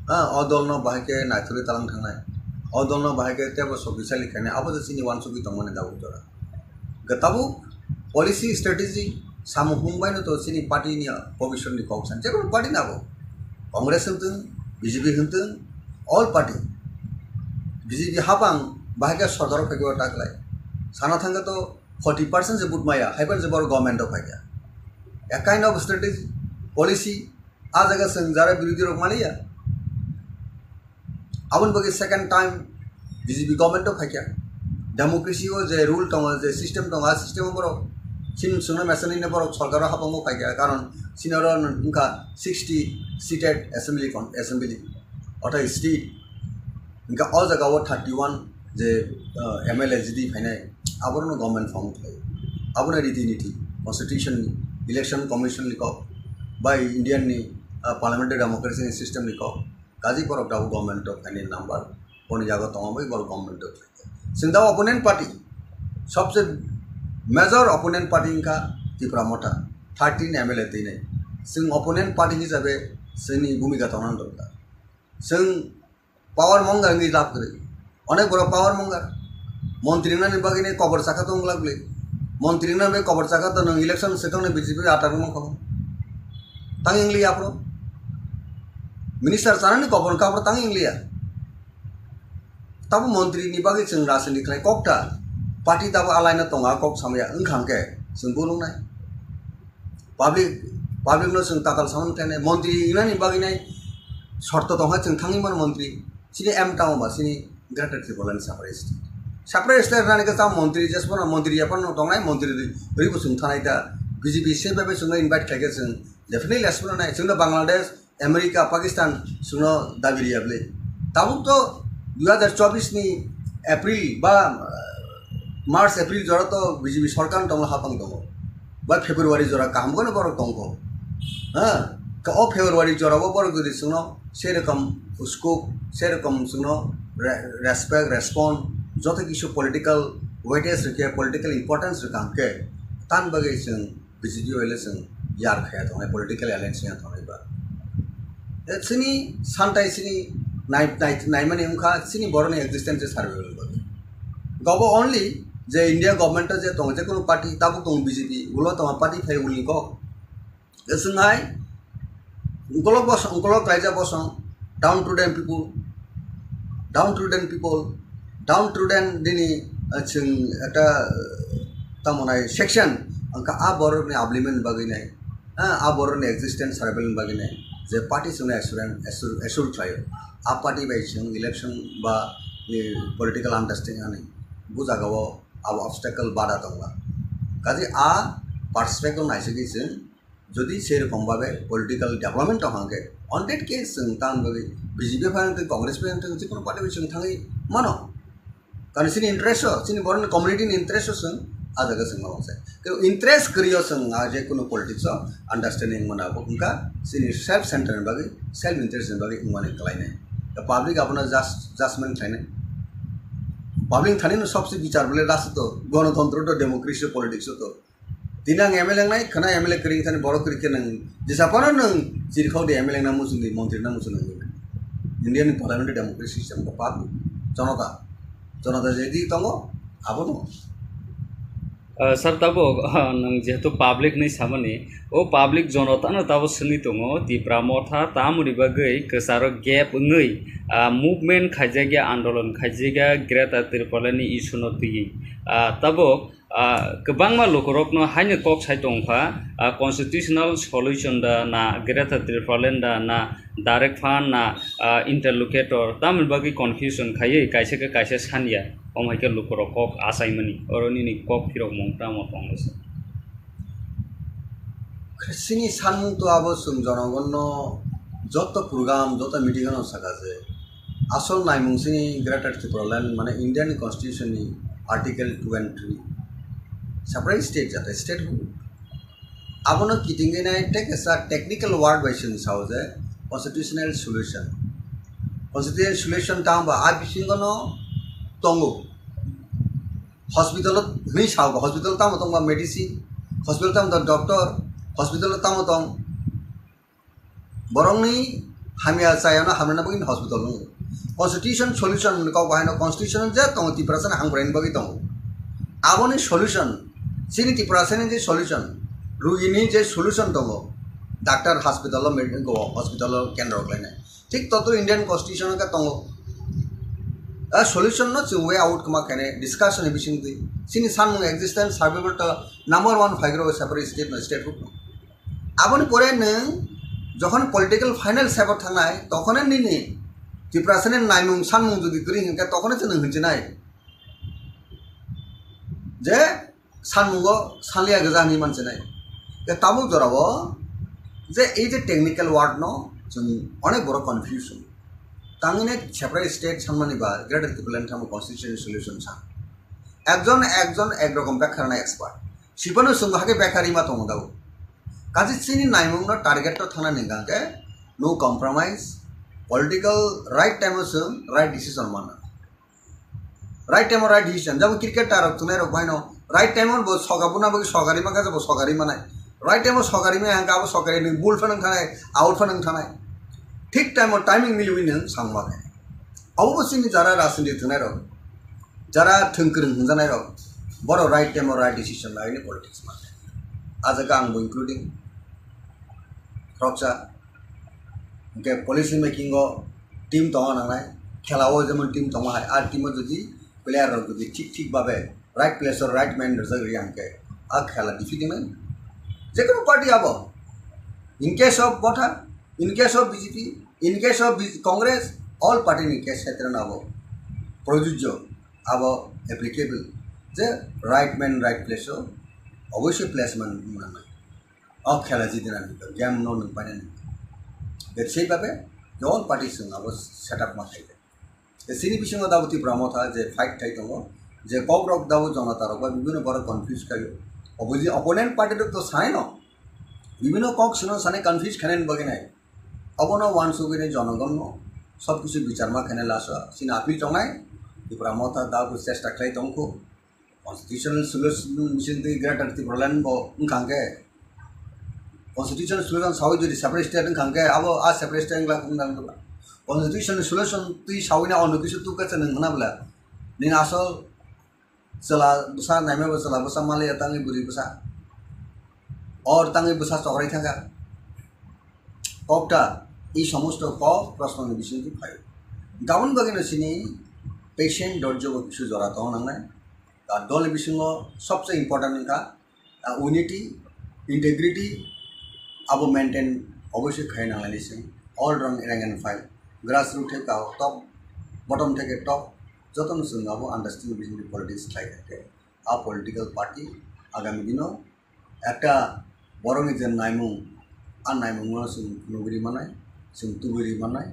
Ha, o dol no bahai khe naithurwi talang thangnai, o dol no bahai khe teibo sokisali khainai, abo je chini uansugwi tongmani tabuk jora. Hwnkhe tabuk policy strategy Samung hung bai no to chini party ni bobiswt ni kok san, jekunu party nabo, Congress hwn tong, B J P hwn tong, all party. B J P hapang bahai khe sorkar o phai khe o ta klai. Sana thang khe to forty percent se vote maya, hai phano se boro government o phai kha. A kind of strategy, policy, a jaga chwng jara birodhi rok maliya. Aboni bagwi second time B J P government o phaikha. Democracy o je rule tongo, je system tongo, a system o borok chini chwngno mesa nini borok sorkar o hapang o phaikha, karon chini oro wngkha sixty seated assembly con-, assembly, ortha state, hingkhe o jaga o thirty one je, uh, M L A G D phainai, aborokno government form khlai. Abono riti niti, constitution ni, election commission ni kok, bai Indian ni, uh, parliamentary democracy ni system ni kok, kaji borok tabuk government o phainai number, boni yago tongma bai borok government o phaikha. Chwng da opponent party, sobse major opponent party wngkha Tipra Motha, thirteen M L A twinai. Chwng opponent party hisabe chwngni bhumika tongna dorkar. Chwng power mongar wngwi lab kwrwi. Onek borok power mongar. Montri wngnani bagwi nai kobor chakha tong glak glak. Montri wngnani bagwi kobor chakha to nwng election swkang no B J P atar wngkha. Tang wng liya aphuru. Minister chanani kobor wngkha aphuru tang wng liya. Tabo montri ni bagwi chwng rajniti khlai kok ta. Party tabo alai no tonga kok samaya wngkha hwnkhe chwng bo nuknai. Public, public no chwng tatal samani khlainai, montri wngnani bagwi nai shorto tongkha chwng thangwi mano montri. Chini aim tamo ba chini Greater Tipraland separate state. Separate state rwnani khe tamo montri jesphano montri yaphano tongnai, montri rwi bo chwng thanai ta. B J P se bai bai chwngno invite khlaikhe chwng definitely jesphano nai. Chwngno Bangladesh, America, Pakistan chwngno dabi riya bwle. Tabuk to dui hazar chobbish ni April ba, uh, March, April jora to B J P sorkar tonglo hapang tongo. Ba February jora kaham kono borok tongkho. Ha? Ka o February jora o borok jodi chwngno serokom scope, serokom chwngno re-, respect, respond, joto kisu political weightage rwkhe, political importance rwkha hwnkhe, tan bagwi chwng B J P bai le chwng yar khaya tongnai, political alliance ya tongnai ba. E chini santai chini nai, nai, naimani wngkha chini borokni existence survival bagwi. Gobo only je India government o je tongo, je kono party tabuk tongo B J P, ulo tongo party phai ulni kok. E chwng hai Ukolok bosong, ukolok raija bosong, downtrodden people, downtrodden people, downtrodden nini, ah, chwng ekta, ah, tamo nai section, wngkha a borokni upliftment bagwi nai, ah, a borokni existence survival bagwi nai, je party chwngno assure, assure, assure khlaio, a party bai chwng election ba, eh, political understanding ani, bo jagao abo obstacle bada tongla. Kaje a perspective naisingwi chwng Jodi se rokom babe political development tong hangke, on that case chwng tang bagwi B J P phai wngtong, Congress phai wngtong, jikunu party bai chwng thangwi mano. Karon chini interest o, chini borokni community ni interest o chwng a jaga chwng ma wngsai. Kebo interest kwrwi o chwng a je kunu politics o understanding mana bo wngkha chini self center ni bagwi, self interest ni bagwi wngmani kwlainai. Public abono judge-, judgment khlainai. Public thani no sobse bichar bole last o to, gonotontro to, democracy o, politics o to. Tini ang M L A wngnai, khwna M L A kwrwi thani borok kwrwi khe nwng jesa phano nwng chirikhok di M L A wngna muchung di, montri wngna muchung di. India ni parliamentary democracy system khe pap jonota, jonota je di tongo, abono. Ah, sir, tabuk, ah, nwng jehetu public ni samani, o public jonota no tabuk swngwi tongo, Tipra Motha tamoni bagwi kwcharo gap wngwi, ah, movement khaijakya, andolon khaijakya, Greater Tipraland ni issue no twiwi. Ah, tabuk, Ah, kwbangma lukurokno haino kok sai tongkha, ah, constitutional solution da na, Greater Tipraland da na, direct fund na, ah, interlocutor, tamoni bagwi confusion khaiwi kaisa khe kaisa sanya, omo hai khe lukurok kok achaimani, oro nini kok phirokmung tamo tonglaisa? Chini sanmung to abo chwng jonogonno joto program, joto meeting ano saka je, asol naimung chini Greater Tipraland, mane Indian Constitution ni Article two and three, separate state jate statehood. Abono kitingwi nai tei kaisa technical word bai chwng sao je constitutional solution. Constitutional solution tamo ba a bisingo no tongo. Hospital o hwnwi sao ba, hospital tamo tong ba medicine, hospital tamo tong doctor, hospital tamo tong Borokni hamya chayano hamrwna bagwi hospital wngo. Constitution solution hwnwi kok bahaino constitution je tongo Tiprasani hamkraini bagwi tongo. Aboni solution, chini Tiprasani je solution, Rugini je solution tongo, doctor hospital o, med-, go hospital o kendro khlainai. Thik totro Indian Constitution o khe tongo. A solution no chwng way out kwma khainai, discussion ni bisingtwi. Chini sanmung existence survival to number one phaigrok separate state no, state hood no. Aboni pore nwng jokhon political final step o thangnai, tokhone nini Tiprasani naimung sanmung jodi kwrwi hinkhe tokhone chwng nwng hinchinai. Je sanmungo sanliya gwja hinwi manchinai. Tei tabuk jorao je ei je technical word no chwng onek borok confusion. Tangwi nai separate state sanmani ba Greater Tipraland thangma constitution solution sa. Ekjon ekjon ek rokom bekha rwnai expert. Sipano chwng bo hakhe bekha rima tongo dago. Kaisa chini naimung no target to thangna ni hwnkhe no compromise, political right time o chwng right decision manna. Right time o right decision. Jabo cricket tarok tunai rok baino right time o bo soga buna bagwi sogari maka jabo sogari manai. Right time o sogari maya hangka abo sogari ni bul phanang thanai, out phanang thanai. Thik time o timing miliwi nang sangma khe. Abo bo chini jara rajniti tunai rok, jara thwng kwrwng hwnjanai rok, boro right time o right decision lai ni politics ma. A jaga ang bo including khoroksa. Hingke policy making o team tongo nangnai, khela o jemon team tongo hai, a team o jodi player rok jodi thik thik babe right place o right man rwjak rwya hingke a khela defeat wngnai. Jekunu party abo, in case of Motha, in case of B J P, in case of B J P, Congress, all party ni case khetre no abo projujjo, abo applicable je right man right place o oboisoi placement wng nangnai. O khela jidinani game no nwng painani. Bebsai babe je all party chwng abo setup ma khaide. Je chini bisingo dabo Tipra Motha je fight khai tongo, je kok rok dabo jonota rok ba bibino borok confuse khaio. Opposi-, opponent party rok to sanai no. Bibino kok sino sanai confuse khainani bagwi nai. Obono wansugwi nai jonogon no sob kisu bichar ma khainai last o. Chini appeal tongnai Tipra Motha dabo chesta khlai tongkho. Constitutional solution bising twi Greater Tipraland bo wngkha hwnkhe, constitutional solution sawi jodi separate state wngkha hwnkhe, abo a separate state wngla wngna wngla. Constitutional solution twi sawi na ono kisu tukha se nwng hwna bwla. Nini asol chwla bwsa naima bo chwla bwsa maliya tangwi bwrwi bwsa. Or tangwi bwsa chokrai thangkha. Kokta, i somosto kok prosno ni bising twi phaio. Gabon bagwi no chini patient dorjo bo kisu jora tong nangnai. Ar dol ni bisingo sobse important wngkha, ah, unity, integrity, abo maintain obviously khai nanglaini chwng. All round rank and file, grassroot theke top, bottom theke top, jotono chwng abo understanding bising politics khlai thangkhe, a political party agami dino ekta borokni je naimung, a naimungno chwng nugwi ri mannai, chwng tubui ri mannai,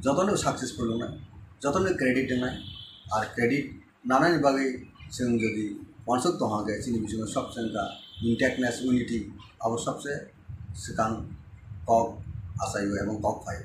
jotono successful wngnai, jotono credit wngnai, ar credit nanani bagwi chwng jodi uansuk tongha khe chini bisingo sobse wngkha intactness, unity, abo sobse swkang kok achaio ebong kok phaio.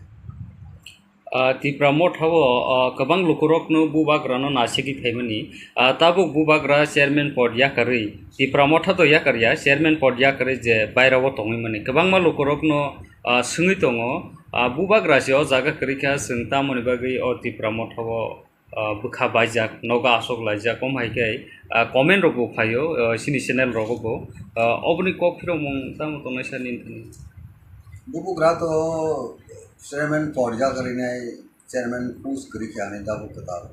Ah, Tipra Motha o, ah, kwbang lukurokno bubagrano nasigwi phaimani. Ah, tabuk bubagra chairman pod yakarwi Tipra Motha to yakarya, chairman pod yakarwi je bairao tongwi mani. Kwbangma lukurokno, ah, swngwi tongo, ah, bubagra se o jaga kwrwi kha, chwng tamoni bagwi o Tipra Motha o, ah, bwkha baijak, nogo aswk laijak, omo hai khe, ah, comment rok bo phaio, ah, chini channel rogo bo. Ah, oboni kok phirokmung tamo tongnai sir nini thani? Bubagra to chairman pod yakarwi nai chairman post kwrwi kha ani tabuk kwtal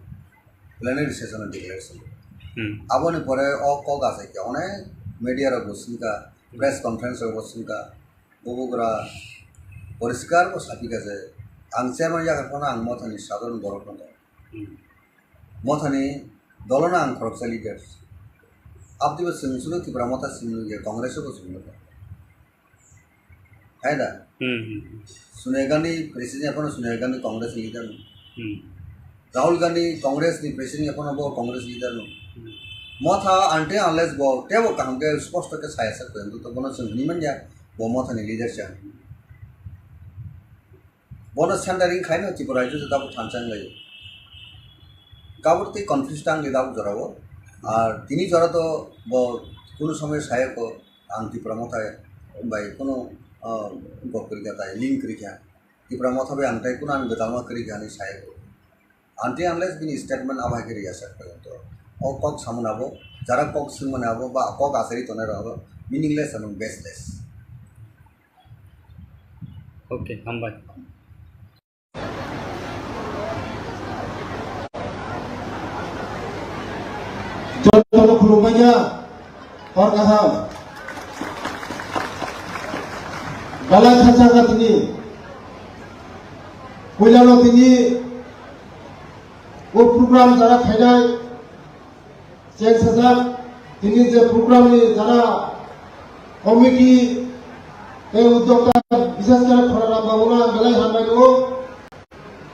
plenary session o declaration. Hmm. Aboni pore o kok achai khe onek media rok bo swngkha, press conference rok bo swngkha, bubagra poriskar bo sapikha je ang chairman yakar phano ang Mothani sadharon borok no tong. Hmm. Mothani dolono ang khoroksa leader. Aboni bo chwng sulo Tipra Motha chwng nukya, Congress o bo chwng nukya. Hai da? Hmm, hmm, hmm. Sonia Gandhi president, ekhano Sonia Gandhi Congress ni leader no. Hmm. Rahul Gandhi Congress ni president, ekhano bo Congress leader no. Hmm. Motha until unless bo tebo kaham khe sposto khe saya sak khe, to bono chwng hwnwi manya, bo Motha ni leader cha. Bono centering khaino Tripura rajyo se tabuk thansa wnglaio. Kabur tei confuse tang di tabuk jorao. Ar tini jora to bo kunu somoy saya ko ang Tipra Motha bai kunu, ah, gok kwrwi kha tai, link kwrwi kha. Tipra Motha bai ang tai kunu ang gwdalma kwrwi kha hinwi saya ko. Until unless bini statement abo hai khe rwya sak kha to. O kok samani abo, jara kok swngmani abo ba kok achari tongnai rok abo meaningless and baseless. Okay, hambai. Jotono khulumbaikha, hor kaham. Belai khachang kha tini. Puilano tini o program jara khainai, cheng sajak, tini je program ni jara committee tei uddokta, bishes kore Khorang Ram babu no ang belai hambai rwo.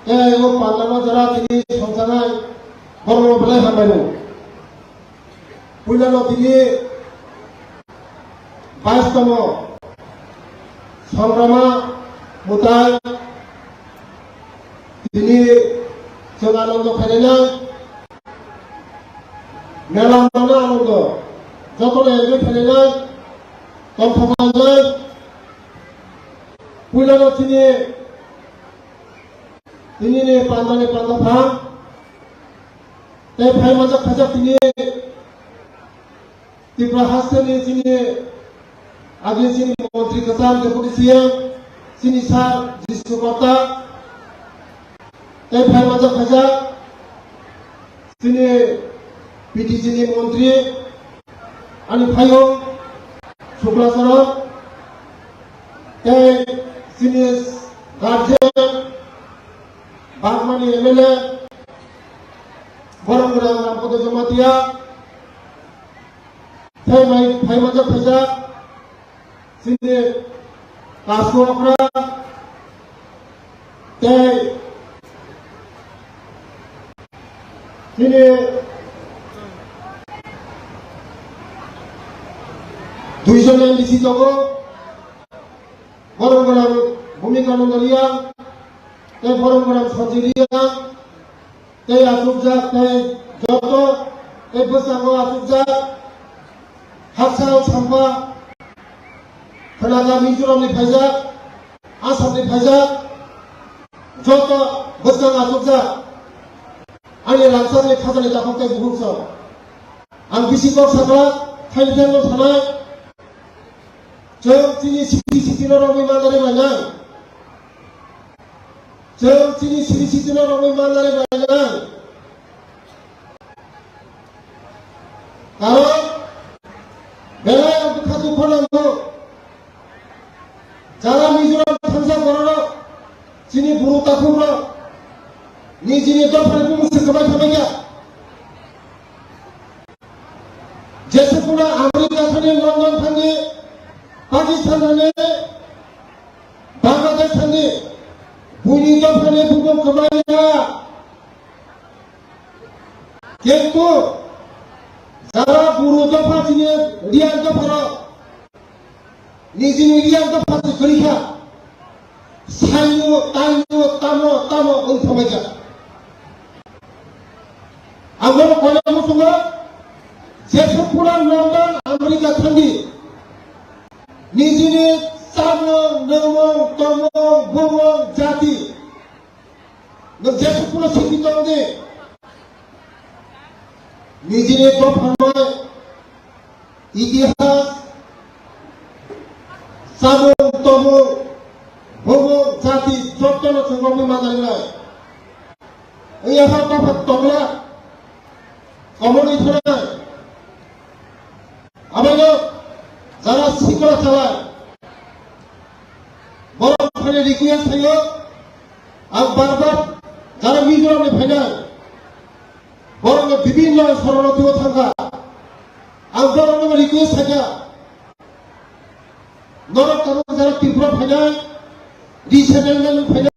Tei o pandano jara tini songchanai, borokno belai hambai rwo. Puilano tini bais tomo Songrama Mwtai tini chwng anondo khainai, mela mano anondo, jotono enjoy khainai, tongthok khainai. Puilano chini, tinini pandani panda phang, tei phai manjak khaijak tini Tripura hasteni chini agi chini montri kwcham Deputy C M chini sir Jishu Kotta, tei phai manjak khaijak chini P T C ni montri ani phaiyung Shukla Saran, tei chini guardian Bagmani M L A, borok Ram Rampada Jamatia, tei mai phai manjak khaijak chini Kasu Okra, tei chini duijon M D C tongo, borok gwnang Bhumika Nandoriya, tei borok gwnang Sanjay Riya, tei achukjak, tei joto, tei bwskango achukjak, haksa o sampa, khwnaga Mizoramni phaijak, Assamni phaijak, joto bwskang achukjak, ani rangchakni khajani takhuk tei bukhuk song. Ang bisi kok sakha, thaini thangno sanai, chwng chini siri sitino romwi manjari bainai. Chwng chini siri sitino romwi manjari bainai. Karon belai ang bwkha dukho nango. Jara Mizoram thansa bororok chini buru takhukrok nijini dophani bumung se kwbai thangbaikha. Jese phano America thani, London thani, Pakistan thani, Bangladesh thani, buini dophani bumung kwbaiya. Kintu jara buru dopha chini Reang dopharo, nijini Reang dopha se kwrwi kha, saino, taino, tamo, tamo wng thangbaikha. Ang bono koina muchungo, jesa phano London, America thangdi, nijini chamung, nwngmung, tongmung, bumung, jati, nwng jesa phano simi tongdi, nijini dopha itihas, samung tomung, bumung, jati, jotono chwng romwi manjarinai. Wngya kha dopha tongla, komorwi thwnai. Abaino jara sikla chalai. Borok phainai request khaio, ang bar bar jara Mizoramni phainai. Borokno bibinno soronotio thangkha. Ang borokno request khaikha. Norok tabuk jara Tripura phainai, resettlement phainai,